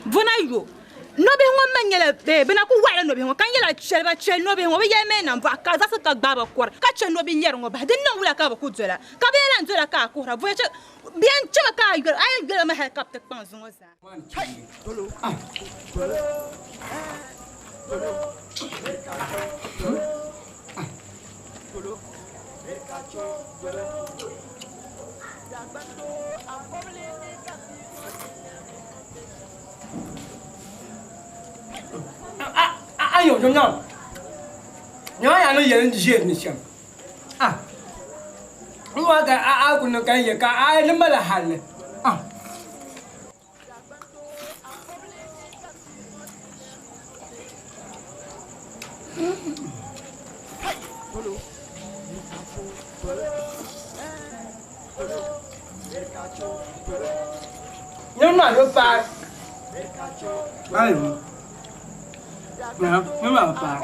buna yo nobihi ŋɔ man nyɛla bɛ na ku waɣila nobihi ŋɔ ka n yɛla chɛli ba chɛli nobihi ŋɔ bɛ yɛli mi nambɔɣu ka a zaɣisi ka gbaai ba kɔri ka chɛ nobi lɛri ŋɔ bahi di niŋ wula ka bɛ ku dola ka bɛ yɛn lahi dola ka a kuhira bɛ yɛn chɛmi ka a yoli a yɛn yola mi hali ka bɛ ti kpaŋ zuŋɔ zaa. Ayo, nyɔŋ. Nyɔŋ yaa ni yɛli ʒiɛri ni shɛm. Ah. N wa ka a a ku niŋ ka n yɛ ka a ni mali halli. Ah. Nyɔŋ maa bi paai. Ayo. Nyɔŋ maa bi paai.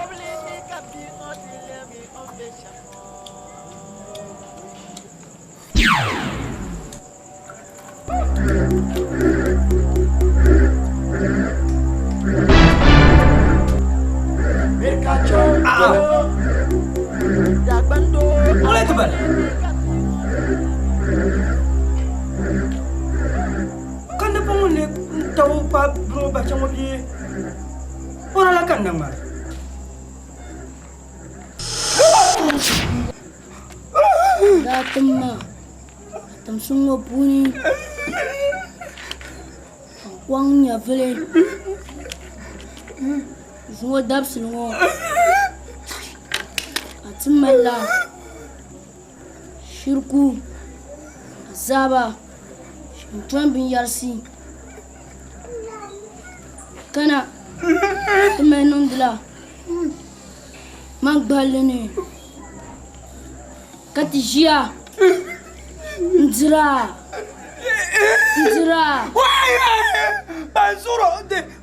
Daa tim ma timsi ŋɔ puuni ka n kɔŋ nyɛvili zuŋɔ dabisili ŋɔ ka ti malila shiriku azaaba n-tom binyɛrisi kana ti mali niŋdila man gballi ni ka ti ʒiya n-dira n-dira. Ban zuɣu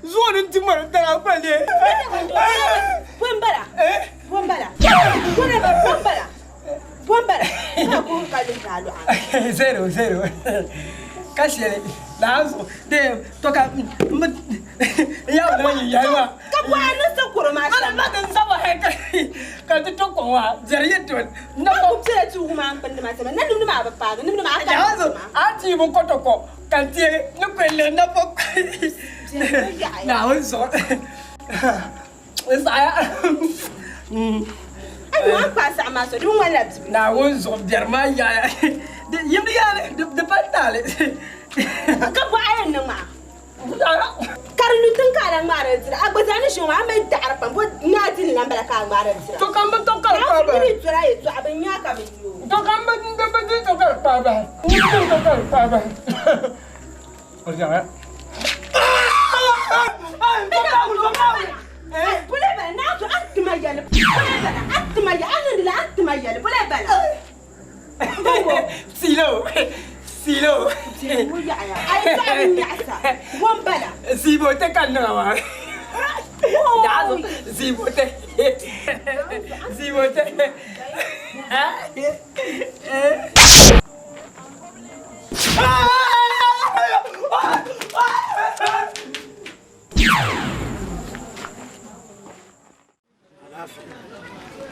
zuɣu ni ti ŋmari tara kpali. Bɔmbala bɔmbala bɔmbala bɔmbala ka kuhi ka lihi a lɔɣa. Zero zero ka shɛli laa zuɣu de to ka n yaa wuli yi yahi maa. Ka bɔha ni sa kuri maa shɛm. Ala ma ti zaba hɛ ka ka ti to kɔŋ maa jɛri yi to. Na ko piɛla tuugu maa n pindi maa sɛma na nimdi maa bi paagi nimdi maa ka. Yaa zuɣu a ti bi kɔtɔ kɔ ka n tiɛ ni kpɛlli na fɔ. Naawuni zuɣu n saɣaya. Ayi ŋɔ kpaai saɣim maa so di ŋmanila bibila. Naawuni zuɣu biɛri maa yaaya yimdi yaali di pa taali. Ka bɔɣa yɛn niŋ maa ka di lu tiŋ ka a lahi ŋmaari li dira a gba zaa ni ʒiya ŋɔ a mali daɣiri pam bo nyaa dini la m-bala ka a ŋmaari li dira. To ka m bi to ka di kpaai bahi. Naawuni ni dɔla yɛltɔɣa bɛ nya ka bɛ yo. To ka m bi di to ka di kpaai bahi. M bi di to ka di kpaai bahi. O zaŋya. Bole bala naawuni a tima yɛli bole bala a tima yɛli a niŋdila a tima yɛli bole bala. Silo silo. A yi tɔɣa bi nyaɣisa bo m-bala. Ziibo te ka n niŋa maa. Ziibo te ziibo te.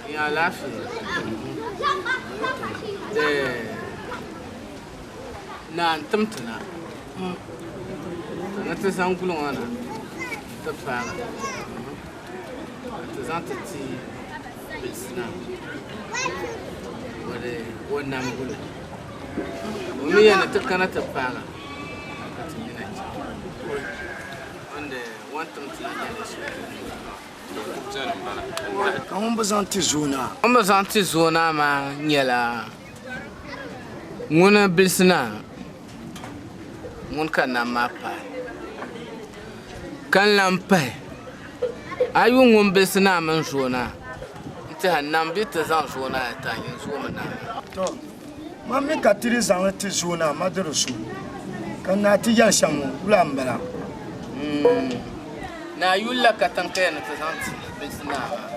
Ni alaafee naa n-tim ti na ni ti zaŋ guli ŋɔ na ti paagi ka ti zaŋ ti ti bilisi na o nam guli o mi yɛn ni ti kana ti paagi ka ti yina chaŋ o ni tim ti na nyɛla shɛli. Ka ŋun bi zaŋ ti zooi naa? Ŋun bi zaŋ ti zooi naa maa nyɛla ŋuni bilisi naa, ŋuni ka nam maa pahi. Ka n lan pahi, a yi yuli ŋun bilisi naa mini zooi naa n-tɛha nam bɛ ti zaŋ zooi naa ti a nyin zoomi naa maa. Tɔ! Man mi ka ti di zaŋ li ti zooi naa ma di di so. Ka naa ti yɛli shɛm ŋɔ, wula m-bala? Naa yulila katiŋ ka yɛn ni ti zaŋ ti bilisi naa maa.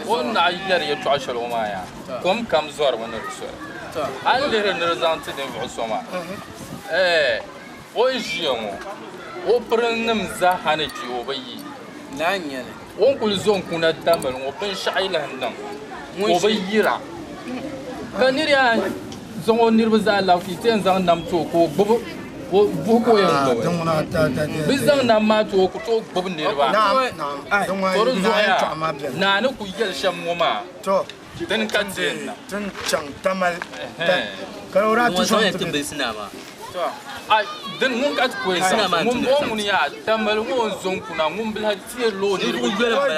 O ni naɣ yɛri yɛtɔɣ shɛli ŋɔ maa yaa, kom kam zɔrimi ni di soli. A ni lihiri ni di zaŋ ti ninvuɣ so maa, ɛɛ, o ni ʒiya ŋɔ, o pirinim zaa ni kpi o bi yi. O ni kul zo n-kuna damili ŋɔ, binshɛɣu yi lahi niŋ, o bi yira. Ka nir yaa zaŋ o niriba zaa labisi ti yɛn zaŋ nam ti o ka o gbibi O buhi ka o yɛn gbubi. Bɛ zaŋ nam maa ti o ku tooi gbubi niriba. To di zuɣu yaa, naa ni ku yɛli shɛm ŋɔ maa, dini ka ti yɛn niŋ. Dini ŋun ka ti ku yɛn zaŋ ŋun bɔŋɔ ŋuni yaa, Tamali ŋɔ n-zo n-kuna, ŋun bi lahi teerila o niriba yoli.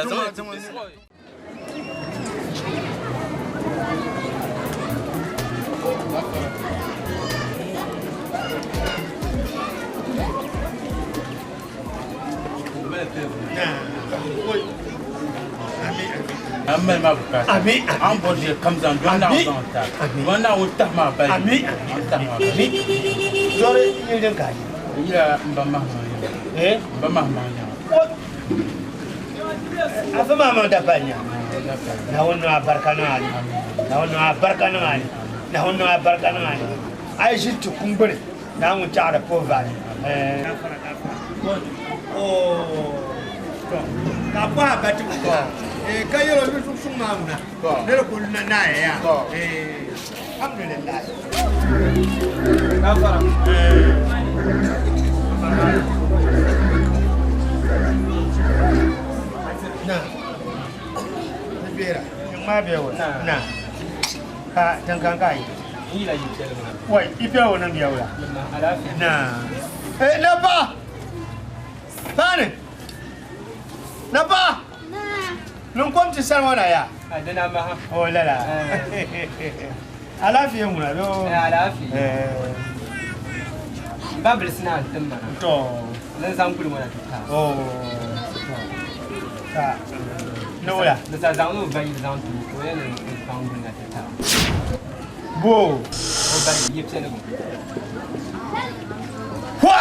An mali ma bukaata. Ami. An bɔri ʒiya kam zaŋ dɔn naawuni zaŋ ta. Dɔn naawuni tahi maa bali. Ami. An tahi maa bali. Zɔri yili din ka yi. Yila n ba mahi maŋ nyaŋa. Eh? N ba mahi maŋ nyaŋa. Afa maa maŋ da pali nyaŋa. Naawuni niŋ a barika niŋ a ni. Naawuni niŋ a barika niŋ a ni. Naawuni niŋ a barika niŋ a ni. A yi ʒi ti kum gbuni, Naawuni chaɣiri puhi vali. Ka pɔha ba ti ka yɛl o yusufu suŋ maa ŋuna ni di kul naaya yaa. Alhamdulillah. Na. Bera. Ma be wo. Na. Ka tankan ka yi. Wai, ipe wo nan biya wula. Na. Eh, na ba. Fani. Na ba. Na. Nun kom ti san wana ya. Adana ma. Oh la la. Alafiya muna do. Eh, alafiya. Eh. Ba bilisi na tim mana. To. Nan zaŋ kuli ŋɔ na ti ta. Oh. Ka. Ne wula. Ni sa zaŋ o ba yili zaŋ ti o yɛn ni zaŋ guli na ti ta. Bo. O ba yi piɛligu. Hwa!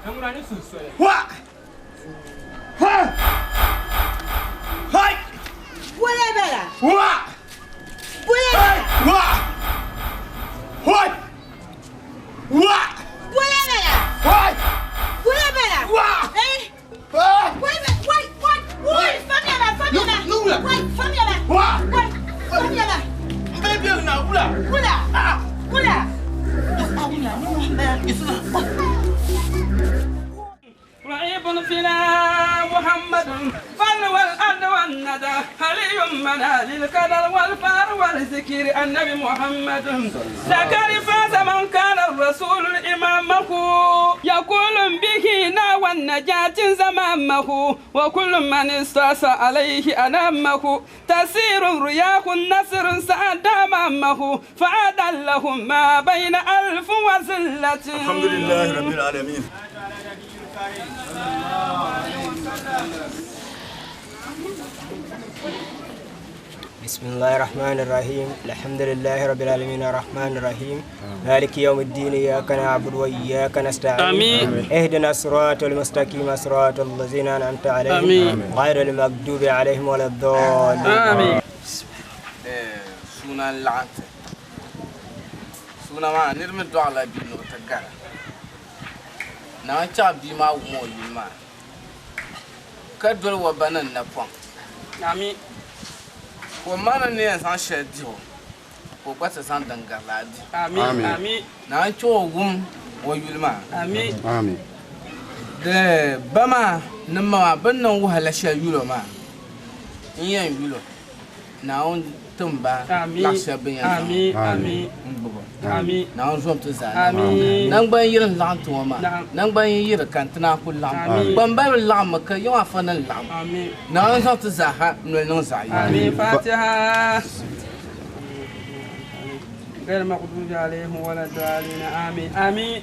Ŋuna ni suhu soli. Hwa! Hwa! Hai! Bole bala. Hwa! Bole bala. Hwa! Hoi! Hwa! Bole bala. Hoi! Bole bala. Hwa! Eh? Wai wai wai wai famiya ba famiya ba. Nula. Wai famiya ba. Hwa! Wai famiya ba. Mbe bi na wula. Wula. Wula. رعيب فينا محمد فل والأرض والندى علي منا للقدر والفار والذكر النبي محمد ذكر فاز من كان الرسول إمامه يقول به ناوى النجاة زمامه وكل من استعصى عليه أنامه تسير رياح النصر سعد أمامه فعاد لهم ما بين ألف وزلة. الحمد لله رب العالمين. بسم الله الرحمن الرحيم. الحمد لله رب العالمين الرحمن الرحيم مالك يوم الدين إياك نعبد وإياك نستعين آمين. اهدنا الصراط المستقيم صراط الذين أنعمت عليهم آمين. غير المغضوب عليهم ولا الضالين. آمين. Suna n-laɣim ti. Suna maa niriba dɔɣila bia ni o ti gara. Naawuni chaɣ bia maa wum o yuli maa ka doli o ba ni napɔŋ. Ami. Ka o ma ni ni yɛn zaŋ shɛli dihi o, ka o gba ti zaŋ din gari laa dihi. Ami. Ami. Ami. Naawuni chaɣ o wum o yuli maa. Ami. Ami. Di ba maa ni ma maa bɛ ni niŋ wahala shɛli yul o maa, n yɛn yul o. Naawuni tim ba laɣ shɛli bɛ ni yɛn zaŋ Ami. Ami. n-gbib o. Ami. Naawuni zom ti zaa. Ami. Naŋgban yiri n-laɣim ti ŋɔ maa. Naam. Naŋgban yiri ka n-ti naan ku laɣim. Ami. Gbambaliba laɣimmi ka yiŋ afa ni laɣim. Ami. Naawuni zaŋ ti zaa ha noli niŋ zaɣ yini. Ami. Fatiha. غير المغضوب عليهم ولا الضالين. آمين. آمين.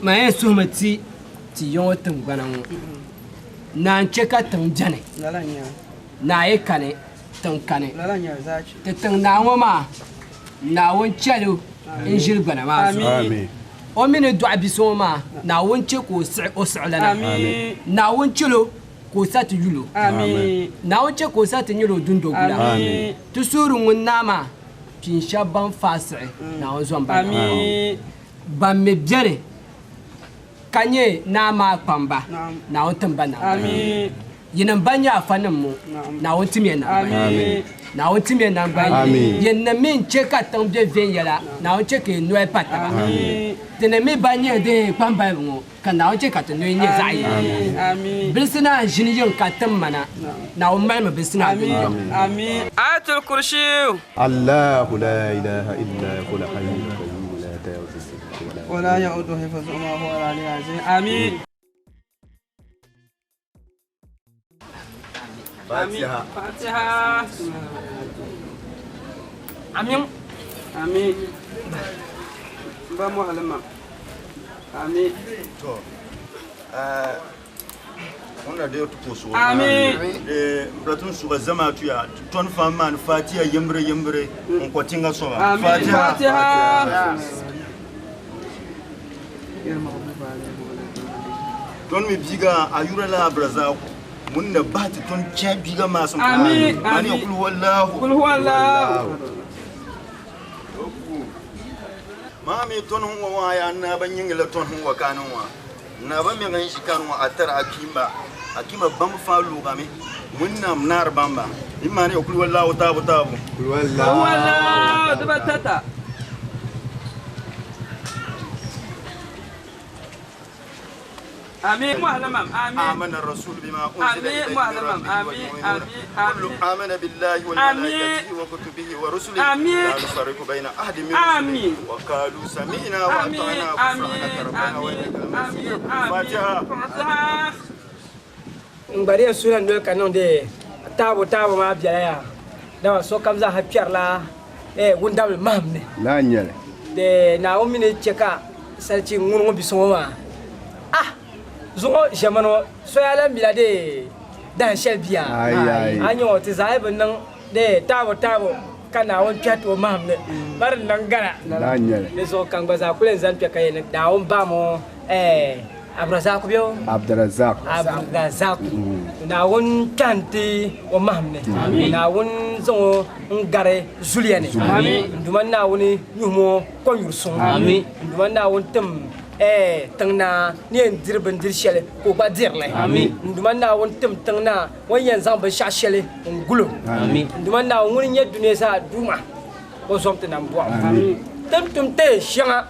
Maa yɛn suhimi ti ti yiŋɔ tiŋgbana ŋɔ naa n chɛ ka tiŋ beni Lala nya. naa yi kani tiŋ kani Lala nya zaachi. ti tiŋ naa ŋɔ maa Naawuni chɛli o n ʒiri gbana maa zuɣu. Amiin. O mi ni dɔɣi bi so ŋɔ maa Naawuni chɛ ka o siɣi o siɣilana. Amiin. Naawuni chɛli o ka o sa ti yuli o. Amiin. Naawuni chɛ ka o sa ti nyɛla o dundogula. Amiin. Ti suhuri ŋun naa maa pin shɛba ban faai siɣi Naawuni zom ba. Amiin. Ban mi beni ka nyɛ naa maa kpamba Naawuni tim ba naa. Amiin. Yinim ban nyɛ afanim ŋɔ, Naawuni tim ya naŋgban yini. Naawuni tim ya naŋgban yini. Yinnim mi n-chɛ ka tiŋ be viɛnyɛla, Naawuni chɛ ka yi noya pa taba. Tinim mi ban nyɛ di kpambaliba ŋɔ, ka Naawuni chɛ ka ti noya nyɛ zaɣ yini. Bilisi naa n-ʒini yiŋ ka tim ma na, Naawuni malimi bilisi naa dundɔŋ. Ayatul Kursiyu. Allahu la ilaha illa huwal hayyul qayyum la ta'khudhuhu sinatun wa la ya'uduhu hifzuhuma wa huwal aliyyul azim. Amin. Fatiha. Fatiha. Amin. Amin. Ba mu halima. Amin. To. Wanda da tu ko so. Amin. Eh, bratun su ga zama tuya. Ton fam man Fatiha yembre yembre on ko tinga so ba. Amin. Fatiha. Ton mi biga ayura la braza mun na ba ti ton che biga ma sun. Amin. Mani Amin. kul wallahu. Kul huwallahu. Mami ton hun wa ya na ban yingila ton hun wa kanun wa. Na ba mi gan shi kanun wa atar akimba. Akimba bam fa luga mi. Mun na nar bamba. Imani kul wallahu tabu tabu. Kul Kul huwallahu. Duba tata. Amin. Muhallamam. Amin. آمن الرسول بما أنزل آمين. إليه من معلمم. ربه آمين. والمؤمنون آمين. كل آمن بالله وملائكته وكتبه ورسله آمين. لا نفرق بين أحد من رسله آمين. وقالوا سمعنا آمين. وأطعنا غفرانك ربنا وإليك المصير فاتحة Fatiha. N gba di yɛn suhula noli ka niŋdi taabo taabo maa biɛla yaa dama sokam zaaha kpɛrila wundabili maham ni La nyɛli. de Naawuni mi ni chɛ ka salichi ŋuni ŋɔ bisi ŋɔ maa ah zuŋɔ ʒɛmani ŋɔ soya lan mila de dahin shɛli bia Ai, ai. a nyɛ ŋɔ ti zaa yi bi niŋ de taabo taabo ka Naawuni kpɛhi ti o maham ni bari niŋ gana La nyɛli. di zuɣu ka n gba zaa kuli n zani kpɛ ka yɛli Naawuni ba mo Abdurazaku bɛ o Abdurazak. Abdurazaku Naawuni kpɛhi o maham ni Amin. Naawuni zaŋ o n gari zuliya ni Zuliya ni. n duma Naawuni nyuhimo konyuri suŋ Amin. n duma Naawuni tim tiŋ naa ni yɛn diri bindiri shɛli ka o gba dirili Amin. n duma Naawuni tim tiŋ naa o ni yɛn zaŋ binshaɣu shɛli n gulo Amin. n duma Naawuni ŋuni nyɛ dunia zaa duuma o zom ti nam bɔɣu Amin. tin tum tee shɛŋa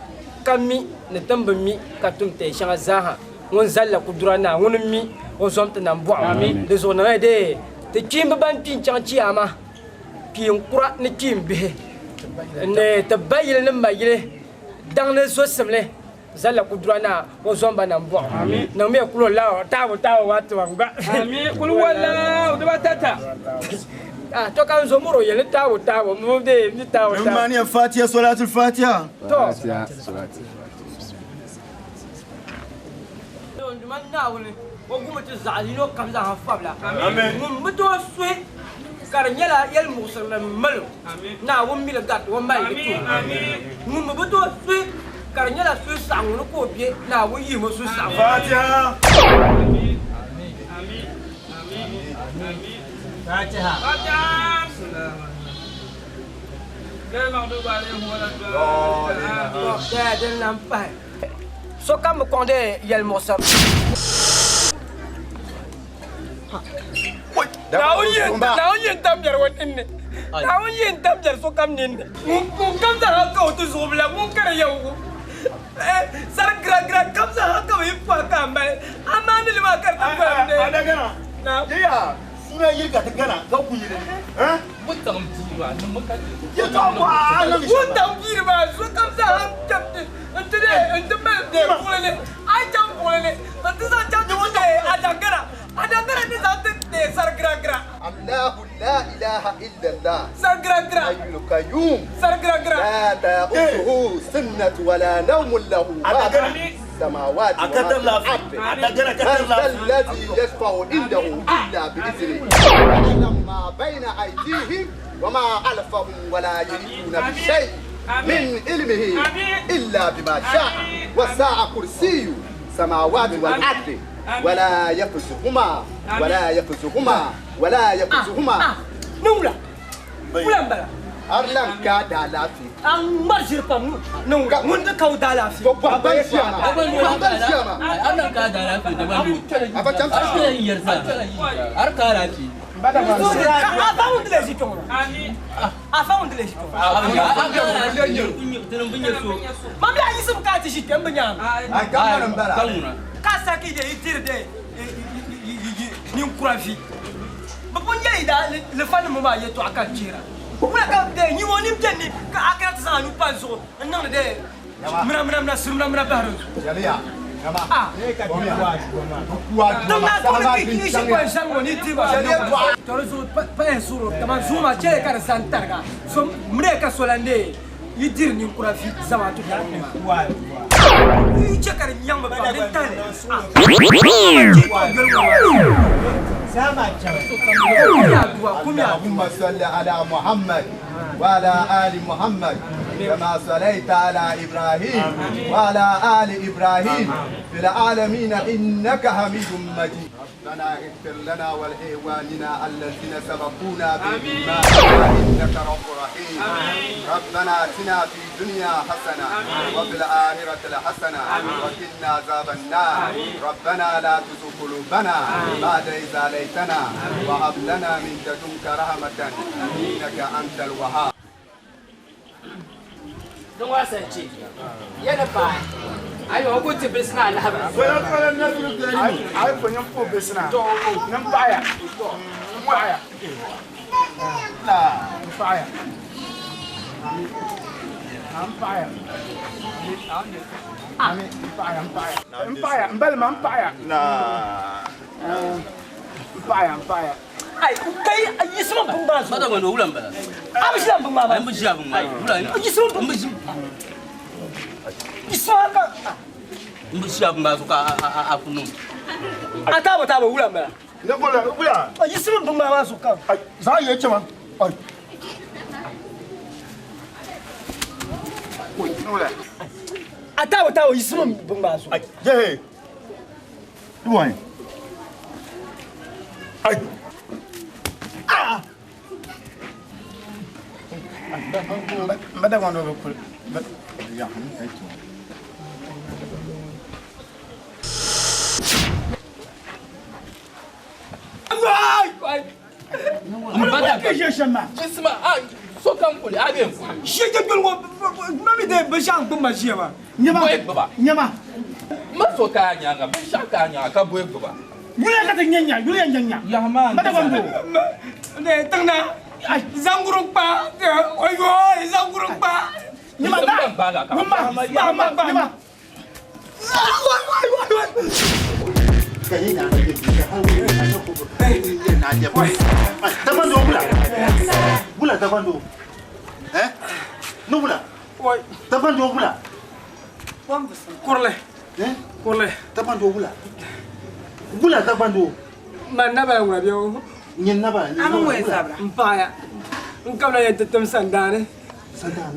ka mi ni tin bi mi ka tum tee shɛŋa zaaha ŋun zalila kudura naa ŋuni mi o zom ti nam bɔɣu Amin. di zuɣu niŋya dee ti kpiimbi ban kpi n-chaŋ chiyaama kpiin kura ni kpiin bihi ni ti ba yili ni ma yili daŋ ni zosimli zalila kudura naa o zom ba nam bɔɣu niŋmiya kulo lao taabo taabo waa tiba gba Amin. Kul huwallahu. Duba tata. ah to ka n zo moro yɛli taabo taabo mu de ni taabo taabo Imani Fatiha Salatul Fatiha to Fatiha. Salatu. Nduma Naawuni o gumi ti zaɣ yino kam zaa fabila Amin. ŋun bi tooi suhi ka di nyɛla yɛli muɣusirili malo Naawuni mili gari o mali di tooi ŋun mi bi tooi suhi ka di nyɛla suhi saɣaŋ ni ka o bɛ Naawuni yihimi suhi saɣaŋ Fatiha Fatiha Fatiha. غير المغضوب عليهم ولا الضالين. Din lan pahi sokam bi kɔŋdi yɛli muɣusir Naawuni yɛn tam biɛri o ninni Naawuni yɛn tam biɛri sokam ninni ŋun kam zaa ka o ti zuɣubila ŋun ka di yɛligu sari gira gira kam zaa ka bi yi pɔhi ka a mali a maani li maa ka di ti pɔhim ne Adagana. Yeya suna yiri ka ti gana ka ku yiri. Eh? Ye to ko a na mi. Ŋun tam biiri maa sokam zaa tam n ti de n ti mali de buɣuli ni a yi chaŋ buɣuli ni n ti zaŋ chaŋ ti de adangara adangara ni zaŋ ti de sari gira gira الله لا إله إلا الله sari gira gira حي القيوم sari gira gira لا تأخذه سنة ولا نوم له ما في السماوات وما في الأرض من ذا الذي يشفع عنده إلا بإذنه يعلم ما بين أيديهم وما خلفهم ولا يحيطون بشيء من علمه إلا بما شاء وسع كرسيه السماوات والأرض ولا يفزهما ولا يفزهما ولا يفزهما نولا ولا مبلا أرلم كاد على في A ŋmari ʒiri pam niŋ ŋun di ka o daalaafee. Ban ʒiya maa. Ban ʒiya maa. Aba cham Afa ŋun dila ʒi kpɛŋɔ maa. Afa ŋun dila ʒi kpɛŋɔ maa. Ma bila yiɣisim ka a ti ʒi kpɛ m bi nyaami. Ka saki de yi diri de ninkura vi. Bɛ pun yɛli yi daa lifanima maa yɛtɔɣa ka n chihira. Wula ka de nyin o nini beni ni ka a kana ti zaŋ a nuu pa n zuɣu n niŋdi de mina mina mina siri mina mina bahiri n zuɣu. Din daa tooni ka yi ʒi kɔŋ shɛli ŋɔ ni ti ma. Tɔ di zuɣu pahi suhuri kaman zuɣu maa chɛliya ka di zani tariga. So miriya ka so lan deei yi diri ninkura vi zamaatu biɛhigu maa. Yi chɛ ka di nyaŋ mi pam din tahili. اللهم صل على محمد وعلى آل محمد كما صليت على إبراهيم وعلى آل إبراهيم في العالمين إنك حميد مجيد ربنا اغفر لنا ولإخواننا الذين سبقونا بالإيمان إنك رب رحيم ربنا آتنا في الدنيا حسنة وفي الآخرة حسنة وقنا عذاب النار ربنا لا تزغ قلوبنا بعد إذ هديتنا وهب لنا من لدنك رحمة إنك أنت الوهاب Din waa san ce yana paai ayi o ku ti bilisi naa lahabali. Ayi fo nyɛ po bilisi naa n paɣaya n paɣaya n paɣaya n paɣaya n paɣaya n paɣaya n paɣaya n balima n paɣaya n paɣaya n paɣaya. Ai, kai yisima bin maa zuɣu. Mata ŋɔ wula n-bala. A bi ʒila bin maa maa. N bi ʒila bin maa. Wula. Yisima bin. N bi ʒi. Yisima ka. N bi ʒila bin maa zuɣu ka a ku niŋ. A taabo taabo wula n-bala. Ne ko la wula. Yisima bin maa maa zuɣu ka. Zaɣ ye chɛma. A taabo taabo yisima bin maa zuɣu. Jehe. Duwai. Ai. Ah! Ba da wando bi kuli. Jisima a sokam kuli a bɛ kuli. Ʒiɛ jɛ gbeli ŋɔ ma mi de binshɛɣu n gbubi ma ʒiya maa. Bɔyi gbuba. Nyɛma. Ma so ka a nyaanga binshɛɣu ka a nyaanga ka bɔyi gbuba. Yuli ka ti nya nya yuli nya nya. Yaha Ba da wando. Ne tiŋna zanguru kpa oyo zanguru kpa. Nyɛma da. Nyɛma nyɛma nyɛma. Dabando wula. Wula dabando. Eh? No wula. Dabando wula. Kurle. Eh? Kurle. Dabando wula. Wula dabando. Ma naba ŋuna bɛ o. Nyɛ naba. N paɣaya. N kabila yɛn ti tim sandaani. N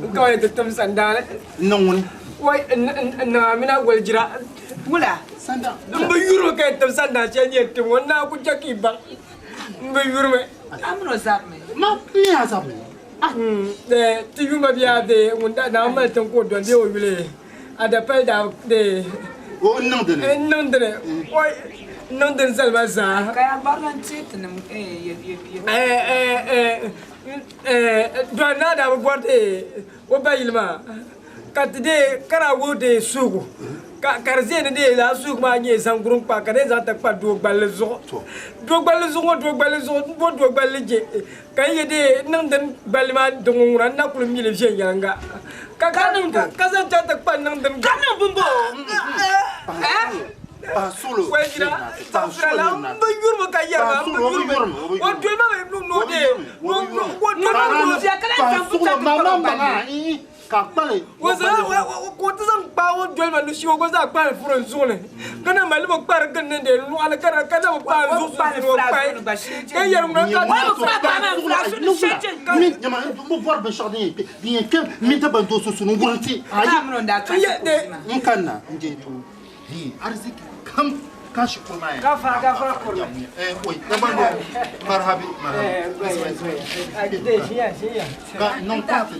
kabila yɛn ti tim sandaani. N niŋ ŋuni. Wai n niŋ amina goli jira. Wula. N bi yurimi ka yɛn tim sandaani shɛli yɛn tim ŋɔ n naa ku chɛ ka i baŋ. N bi yurimi. A mini o zabimi. Ma n y'a zabimi. Ti yuma biya de ŋun da naa mali tiŋ ka o dɔni bee o yuli a da pali daa de. O n niŋ dini. N niŋ dini. Wai n niŋ dini zalima zaa. Ka yaa gbarila n teei tinim Dɔni naa daa bi bɔri de o ba yili maa ka ti de ka daa wuhi de suhigu ka ka di ʒɛ ni de laa suhigu maa nyɛ zaŋgurim kpa ka de zaŋ ti kpa doo gballi zuɣu doo gballi zuɣu ŋɔ doo gballi zuɣu n bo doo gballi je ka n yɛ de niŋ din gballi maa di ŋɔ ŋuna n na kuli mili viɛnyɛlinga ka ka niŋ ka zaŋ chaŋ ti kpa niŋ din ka niŋ bimbo Pansolo. Wajira, la n bi yurimi ka yɛri maa n bi yurimi o doli ma mi n'o de o doli ma mi Pansolo mama maŋa ka kpali. o zaŋ ka o ti zaŋ kpaai o doli ma ni shee o gba zaa kpaari furi n zuɣu ni ka na mali bi kpari gindi ni de lɔɣali ka na ka na bi kpaari zuɣu sunsuuni o kpaai ka yɛri ŋuna ka Min nyɛma n bɔri binshɛɣu din yɛn kpɛ din yɛn kpɛ min ti ban doo sunsuuni n wurim ti. N kan na n je to ni arziki kam ka shikuru maa yɛn. Gafa gafa kurli. Eh oi dabando marhabi marhabi. Ka niŋ paati.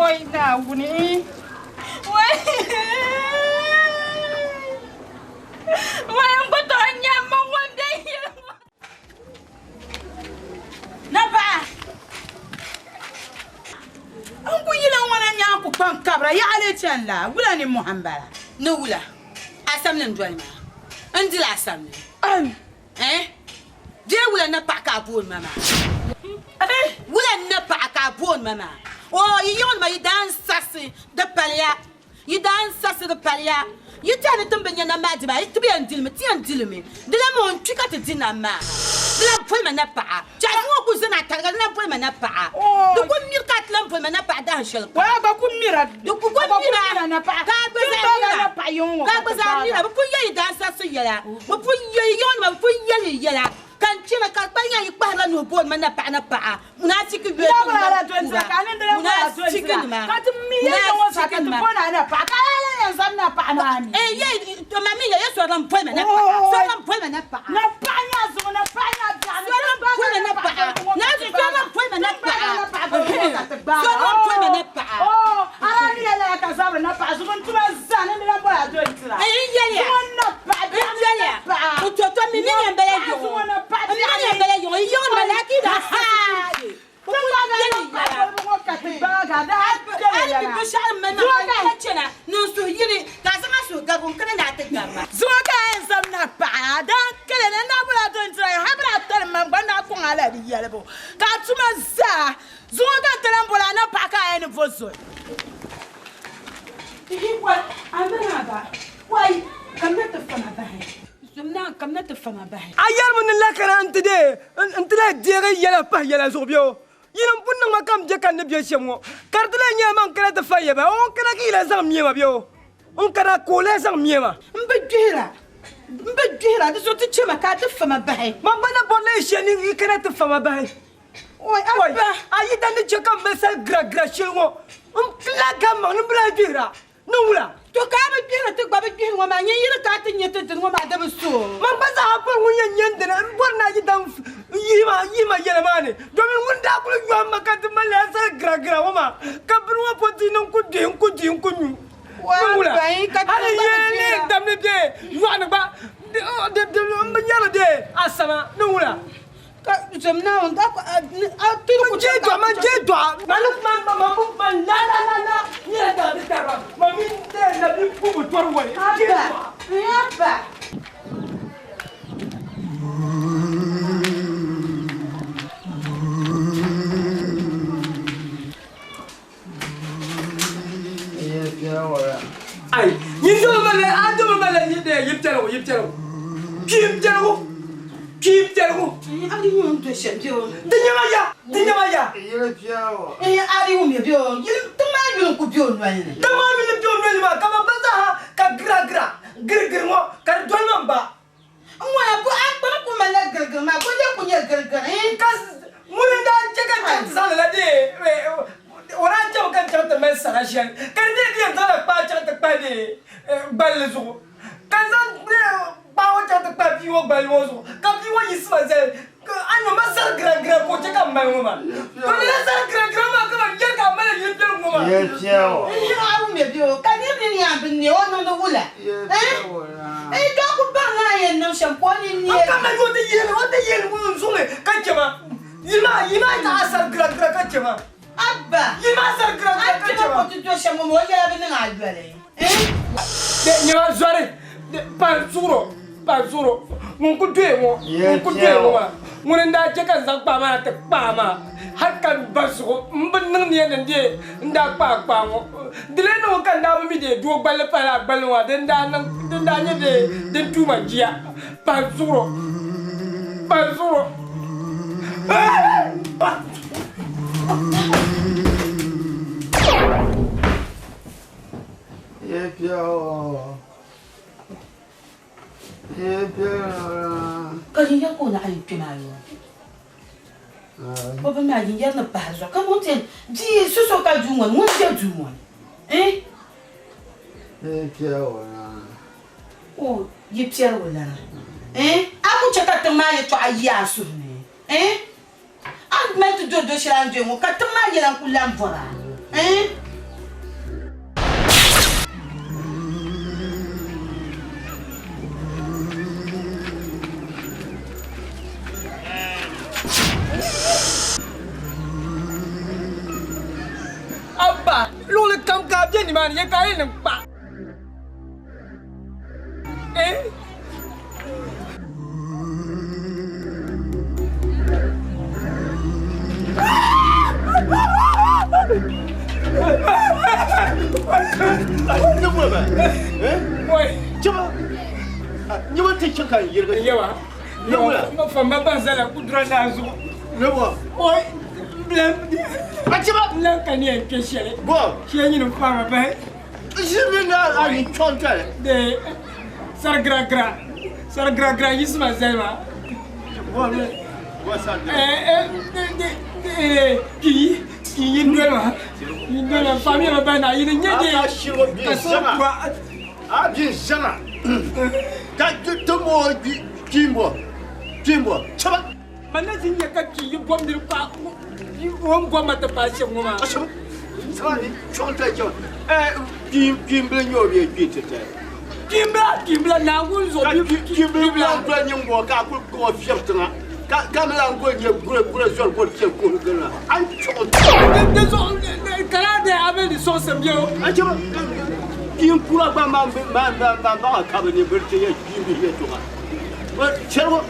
Wai Naawuni. Wai. Wai n ku tooi nya m ma ŋun be yili ŋɔ. Napaɣa, n ku yila ŋɔna nyaŋ ku kpaŋ kabira yaɣa lee chani la, wula nimmohi m-bala? Ni wula? A samli n-doli ma? N dila a samli? Eh? Bee wula napaɣa ka a booni ma maa? Wula napaɣa ka a booni ma maa? Oo, yi yiŋnima yi daa n-saɣisi di paliya. Yi daa n-saɣisi di paliya. Yi tɛhi ni ti ni bi nya nam maa dibu a, yi ti bi yɛn di li mi, ti yɛn di li mi. Di lan mi o n-kpi ka ti di nam maa. Di lan boli ma napaɣa. Chɛɣu ŋɔ ku zani a tariga, di lan boli ma napaɣa. Di ku miri ka a ti lan boli ma napaɣa dahin shɛli kam. Di ku mira ka a gba zaa mira, ka a gba zaa mira. Bɛ pun yɛli yi daansarisi yɛla. Bɛ pun yɛli yi yiŋnima, bɛ pun yɛli yi yɛla. Ka n chana ka di kpali nya yi kpahirila nuhi booni ma napaɣa napaɣa. Munafiki yoli Nima Munafikinima Munafikinima Eh ye to ma mi ye ye sɔrɔ n boli ma napaɣa sɔrɔ n boli ma napaɣa sɔrɔ n boli ma napaɣa nazu sɔrɔ n boli ma napaɣa sɔrɔ n boli ma napaɣa Eh n yɛliya n yɛliya n to to mi mi yɛn bala yiŋɔ n mi yɛn bala yiŋɔ yi yiŋɔ nima laaki da Zuŋɔ ka a yɛn zaŋ na paɣa daa kali ni naa bɔla dɔn tira ha bira tali man gba naa kɔŋ a la di yɛlibu ka a tuma zaa zuŋɔ ka n ti lan bɔla a na paɣa ka a yɛn ni bo zoli. A yɛrimi ni lakana nti deei nti lahi deegi yɛla pahi yɛla zuɣu bɛ o? Yini m-pun niŋ ma ka m be ka n ni be shɛm ŋɔ, ka di ti lahi nyɛla man kana ti fa ya ba, o n kana ka yi lahi zaŋ mie ma bɛ o? N kana ka o lahi zaŋ mie ma. M bi gbihira, m bi gbihira, di zuɣu ti chɛ ma ka a ti fa ma bahi. Man gba na bɔrila yi shɛli ni yi kana ti fa ma bahi. Oi, Abba! A yi dan ni chɛ ka m mali sal giragira shɛli ŋɔ, m lahi ka m maŋ ni m bi lahi gbihira. Ni wula? To ka a bi gbihiri ti gba bi gbihiri ŋɔ maa, nyin yiri ka a ti nya ti dini ŋɔ maa di bi so. Man gba zaa pɔri ŋun yɛn nya n dini, m bɔri ni a yi daŋ yihi ma yɛla maa ni, domin ŋun daa kuli yɔhim ma ka ti mali a sal giragira ŋɔ maa, ka bini ŋɔ pɔi ti ni n ku dihi, n ku dihi, n ku nyu. Ni wula? Hali yi leei damdi bɛ yɔɣu ni gba, m bi nyari bɛ asama. Ni wula? Ka zom Naawuni ka a tiri ku je dɔɣa man je dɔɣa man man man bu man la la la la nyɛla daa bi tariba man mi de na bi ku bi tɔri wali je dɔɣa. Abba. Ai, yin dɔbɔ mali a dɔbɔ mali yi de yi piɛligu yi piɛligu kpiim piɛligu kpiim piɛligu. A di nyɛ do shɛm bɛ o. Di nyɛma ya di nyɛma ya. A di wum ya bɛ o yili tiŋ maa yuli n ku bɛ o noli ni. Tiŋ maa yuli bɛ o noli maa ka ba gba zaaha ka gira gira girigiri ŋɔ ka di doli ma n ba. N ŋɔya bo a kpani ku malila girigiri maa bo lee ku nyɛ girigiri? Ka ŋuni n-daa chɛ ka n chaŋ ti zaŋ li la dee o daa chɛmi ka n chaŋ ti mali sara shɛli ka di dee di yɛn zaŋla kpaa chaŋ ti kpahi dee gballi zuɣu ka n zaŋ kpaa ŋɔ chaŋ ti kpahi bia ŋɔ gballi ŋɔ zuɣu ka bia ŋɔ yiɣisi ma zali a nyo ma sari giragira ka o chɛ ka m mali ŋɔ maa to lala sari giragira maa ka ban yɛli ka a mali yili biɛligu ŋɔ maa. N wumya bɛ o ka niriba ni yaa bini ne o niŋdi wula? N daa ku baŋ ni a yɛn niŋ shɛm ka o nini neei. N ka mali o ti yihili o ti yihili n zuɣu ka chɛ ma yi maa yi maa zaɣ a sari giragira ka chɛ ma. Abba! Yi maa sari giragira ka A chɛ kpɛma ma. ka o ti do shɛm ŋɔ maa o yɛla bi niŋ a yoli. Nyɛma zɔri pali zuɣuro pali zuɣuro ŋun ku doya ŋɔ ŋun ku doya ŋɔ maa ŋuni n daa chɛ ka n zaŋ kpaa maa na ti kpaa maa hali ka n ba zuɣu m bi niŋ nia ni n deei n daa kpaa kpaa ŋɔ di lee niŋ ka n daa bi mi deei doo gballi pali a gballi ŋɔ din daa niŋ din daa nyɛ deei din tuuma jia pali zuɣuro pali zuɣuro. Ka yinyari ka o naɣ yɛn kpe maa yoo. O bi maa yinyari ni pahi zuɣu ka ŋun ti yɛn bia so so ka duu ŋɔ ni ŋun be duu ŋɔ ni eh? O yi piɛligu lana eh? A ku chɛ ka tiŋ maa yɛtɔɣa yi a suhu ni eh? A ni mali ti do do shɛli a ni doya ŋɔ ka tiŋ maa yɛla n-kuli lan bɔr a eh? nimaani ye ka a yi niŋ kpa. Eh? Nyɛba ti chɛ ka n yirigi. Yawa. Yawa. Fama ban zala kudura naa zuɣu. Yawa. Oi. Bilan. Achiba. Bilan ka ni yɛn kpɛ shɛli. Bɔ. Shee nyini faama bahi. Ʒiri na a ni chɔn tali. De sari gira gira. Sari gira gira yisima zali maa. Bɔ ni. Bɔ sari gira. Ee kii kii yin doli ma. Yin doli ma faami yɛrɛ bahi na yini nyɛ de. A ka shiri bin zama. A bin zama. Ka ti mo kpiimbo kpiimbo chaba. Ma na zi nyɛ ka kii yi bom niri pa o ni bom ma ti paai shɛm ŋɔ maa. Saba ni chɔŋ tali chaba. Kpiimbili nyɛ o bee kpii ti tali. Kpiimbila kpiimbila Naawuni zuɣu kpiimbili lan doli nyiŋgo ka a kuli kpuɣi fiɛbi tiŋa ka ka mi lan goli nyɛ guli guli zoli goli chɛ kuhiri gili na a ni chɔŋ Di zuɣu ka laa dee a mi di sɔŋsim bɛ o. A chɛ kpiin kura gba maa maa maa baɣa ka bi ni biri ti yɛ kpiimbihi yɛltɔɣa chɛrigu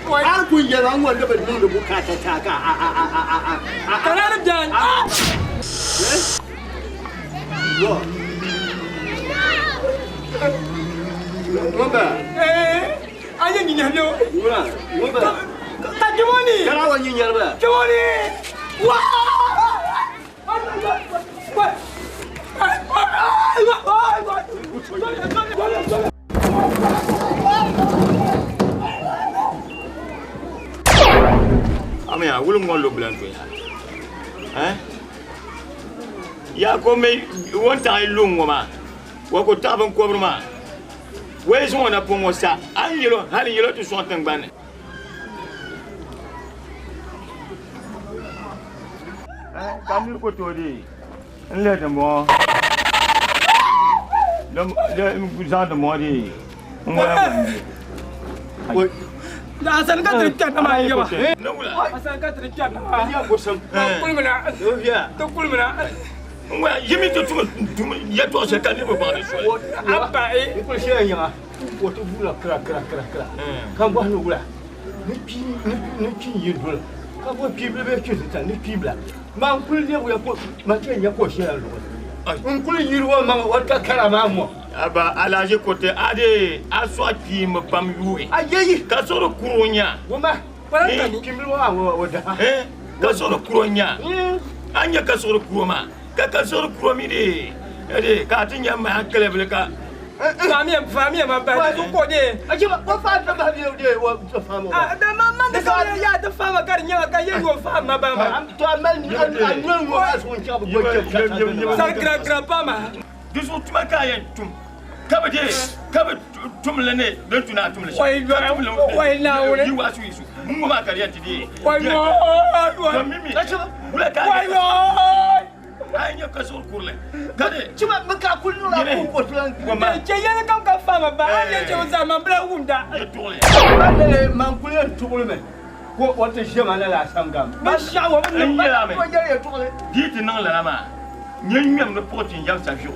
a ni kuli yɛli ma ŋɔ ni bi niŋdi bukaata ti a ka a a a a a a Ka laa di bɛni. Ŋɔ A nyɛ nyinyɛhi bɛ o. Ka kpɛŋɔ ni. Kara wa nyinyɛri bɛ. Kpɛŋɔ ni. Wa. Amiya wuli ŋɔ lo bilan to ya. Eh? Ya ko me won taɣi lu ŋɔ maa. Wa ko taɣi binkɔbiri maa. Wa yi zaŋ o na pɔŋ ŋɔ sa, a ni yɛl o hali n yɛl o ti sɔŋ tiŋgbani ni. Ka nir ku tooi deei n lihi dimbɔŋɔ zaŋ dimbɔŋɔ deei n ŋɔla ŋun be. Asani ka tiri kpɛri na maa n-yaba. Asani ka tiri kpɛri na maa. Ti kulimina. Ti kulimina. N yi mi ti tum yɛtɔɣ shɛli ka niriba baŋ di soli. A paɣi. N kuli shɛya nyaŋa o ti guula kira kira kira kira ka bɔhi ni wula ni kpi n yi doli ka bɔ kpiibili bee kpi zita ni kpiibila maa n kuli lɛbiya ko ma chɛ nya ka o shɛla luɣuli n kuli yiri o maŋa o takara maa ŋɔ. Aba alahaji kuriti a dee a sɔɣi kpiimbi pam yuui a yeyi ka suɣuri kuri o nya. Wuma kpiimbili ŋɔ maa o daha. Ka suɣuri kuri o nya. A nya ka suɣuri kuri o maa ka ka suɣuri kuri o mi dee dee ka a ti nya maha kilibili ka. Faamiya faamiya ma bahi di zuɣu ka o dee. Achiba o faami ma bahi dee o faami o. Da ma ma di ka ya ti faama ka di nyɛma ka yɛ o faami ma bahi ma. To a mali a noli ŋɔ maa zuɣu n chaŋ bi goli chɛ Sari gira gira pa ma. Di zuɣu tuma ka a yɛn tum ka bi dee ka bi tum li ni din tu ni a tum li shɛm. Ka tum li Wai Naawuni. yi waasu yi su n ŋɔ maa ka di yɛn ti dee. Wai wai. To mimi wula ka Wai wai. A yi nyɛ ka suɣuri kurili ka di. Chiba bi ka kuli niŋla ko ko tulan. Chɛ yɛli kam ka faama ba a yɛn chɛ o zaa man bila wumda. Ba man kuli yɛn tuɣili mi ko o ti ʒe ma lala asam gam. Bi shɛɣu o bi niŋ N yɛla mi O yɛli yɛltɔɣali. di yi ti niŋ lala maa nyɛ ŋmɛm ni puɣi ti n yɛbi saviɣu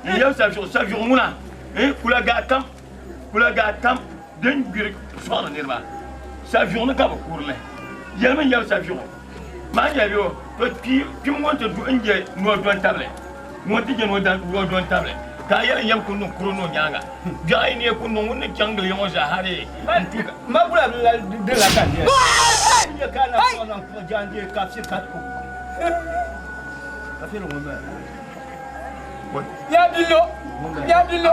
n yɛbi saviɣu saviɣu ŋuna kulagaa kam kulagaa kam din gbiri sɔɣiri niriba saviɣu ni ka bi kurili yɛlimi n yɛbi saviɣu maa nyɛli o to kpim ŋɔ ti du n je noo don tabili ŋɔ ti je noo don tabili ka a yɛli n yɛbi ku niŋ kuro noo nyaanga biɛɣu yi ni ku niŋ ŋun ni chaŋ gili ŋɔ zaa hari n tu ka Ma bula bi la di la ka nyɛ. Nyɛ ka na sɔŋ na kpuɣi jaandee ka fi ka ku. Ka fi ŋun bala. Ya billo. Ya billo.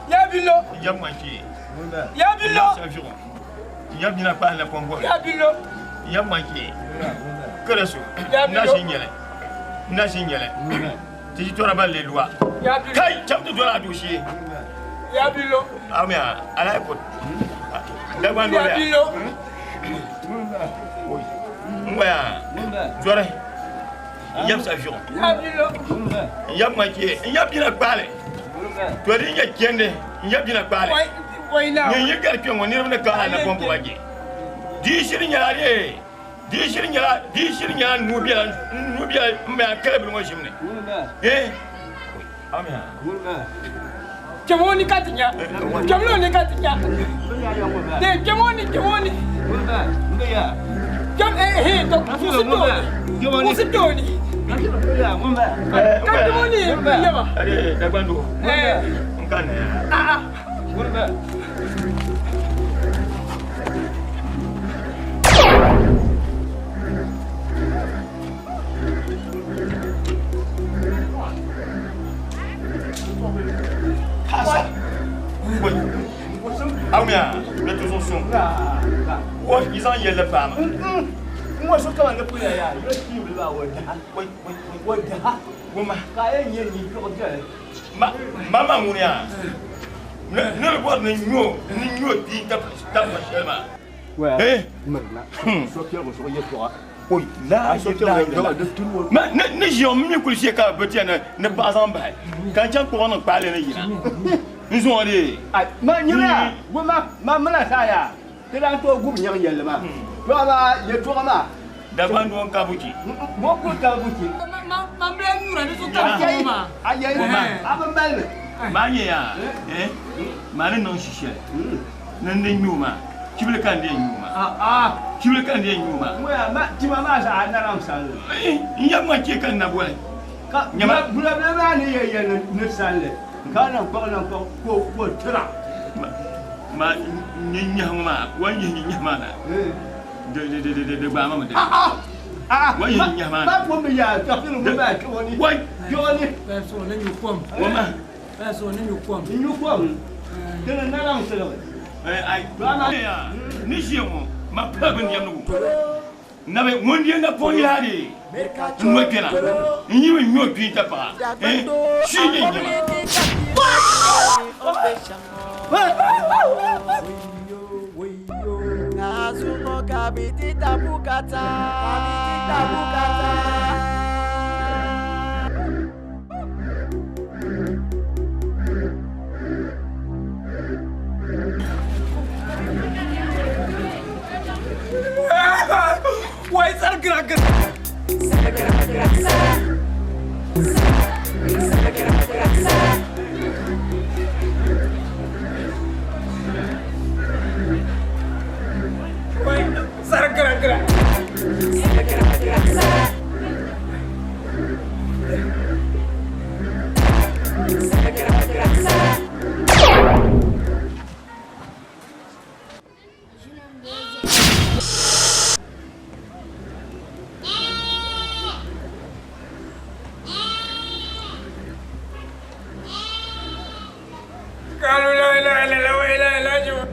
Ya billo. Yɛbi ŋɔ shee. Ya billo. Saviɣu yɛbi nyina kpahi na pɔŋ Ya billo. Yɛbi ŋɔ shee kere su Ya n na billo. ʒi nyɛli n na ʒi nyɛli ti yi tɔra ban le lua Ya billo. kai cham ti doli a duu shee Ya billo. amiya ala ye ko dagban Ya doli ya billo. n ŋɔya zɔri n yɛbi saviɣu Ya billo. n yɛbi ŋɔ shee n yɛbi jina kpaali to di nyɛ kendi n yɛbi jina kpaali Wai wai na. Nyin yi gari kpɛ ŋɔ niriba ni ka a na pɔmpu ba je di yi shiri nyɛla de di yi shiri nyɛla di yi shiri nyɛla nuu biɛla nuu biɛla n bɛ a kala bili ŋɔ ʒim ni eh Kpɛm o ni ka ti nya. Kpɛm o ni ka ti nya. De kpɛm o ni kpɛm o ni. Kpɛm eh eh to kusi kpɛ o ni. Kusi kpɛ o ni. Ka kpɛm o ni yaba. Dagbando. Eh. N ka na ya. Ah ah. Hasa. Awuya, ne tuzo sun. Wo izan yɛlɛ faama. N wa so kama ne puya ya, yo ti wuli ba wo daha. Wo daha. Woma. Ka ye nye ni tɔgɔ jɛ. Ma ma ŋuni ya. Ne ne bɛ bɔ ni ɲɔ ni ɲɔ di ta ta fa shɛli ma. Wɛ. Eh. Mirina. So piɛligu zuɣu yɛltɔɣa. Oyi la la la. Ma ne ne ʒiya mi kuli ʒiya ka bi tiɛ ne ne paɣa zaŋ bahi. Ka n chaŋ kpuɣi niŋ kpaali ni yina. N zuŋɔ de. Ai ma nyina ya, woma ma mina sa ya. Ti daa tooi gubi nyaŋ yɛlli maa. To amaa yɛltɔɣa maa. Dagban doo n ka buchi. Mo kuli ka buchi. Ma ma bila nyura ni so ka fo ma. Ayi a bi mali mi. Maa nyɛ ya eh maa ni niŋ shi shɛli ni n di nyu maa chibili ka n di nyu maa chibili ka n di nyu maa. Ŋɔya ma tima maa zaa naraŋ salli. N yab ma chɛ ka n na boli. Ka Nyama. bulabila maa ni yɛ yɛli ni salli ka na kpuɣi na kpuɣi ka o tira. Ma nyɛ nyahi ŋɔ maa wa yihi nyɛ nyahi maa na di di di di di gbaai ma mi di. Wa yihi nyɛ nyahi maa na. Ma pun bi yaa tɔɣisiri ŋɔ maa kpɛŋɔ ni. Wa kpɛŋɔ ni. Bɛɛ so ni nyu kom. Wa ma. Bɛɛ so ni nyu kom. N nyu kom. Dini naraŋ siligi. Ai ni ʒiya ŋɔ ma pala bin diɛmdigu nabi ŋun di napɔŋ yila de n no kpɛna n yi mi nyo kpii ta paɣa shi nyɛ nyɛma. Wai sar gira gira. Wai sar gira gira. قالوا لا اله الا الله واله الا راجعون.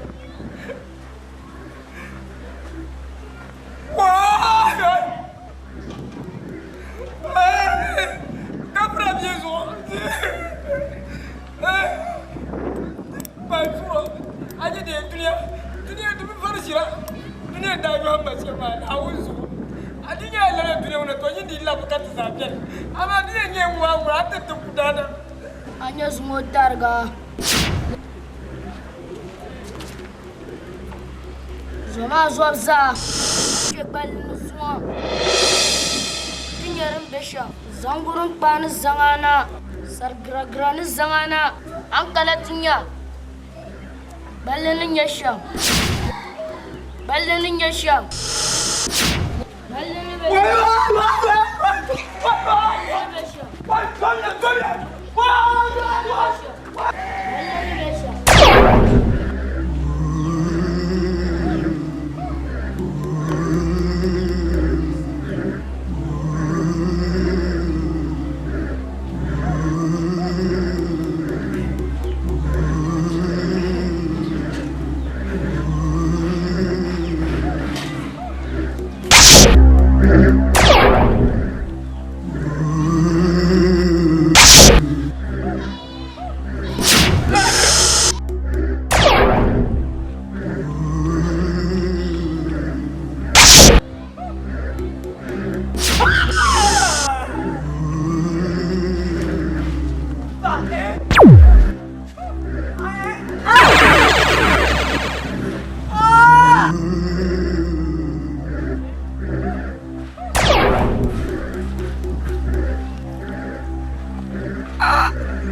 A nyɛ zuŋɔ tariga zo maa zɔbu zaa kpe gballi ni zuŋɔ ti nyɛ din be shɛm zaŋgurinkpaa ni zaŋ a na sarigiragira ni zaŋ a na a ni kana ti nya gballi ni nyɛ shɛm gballi ni nyɛ shɛm gballi ni be shɛm. Ah!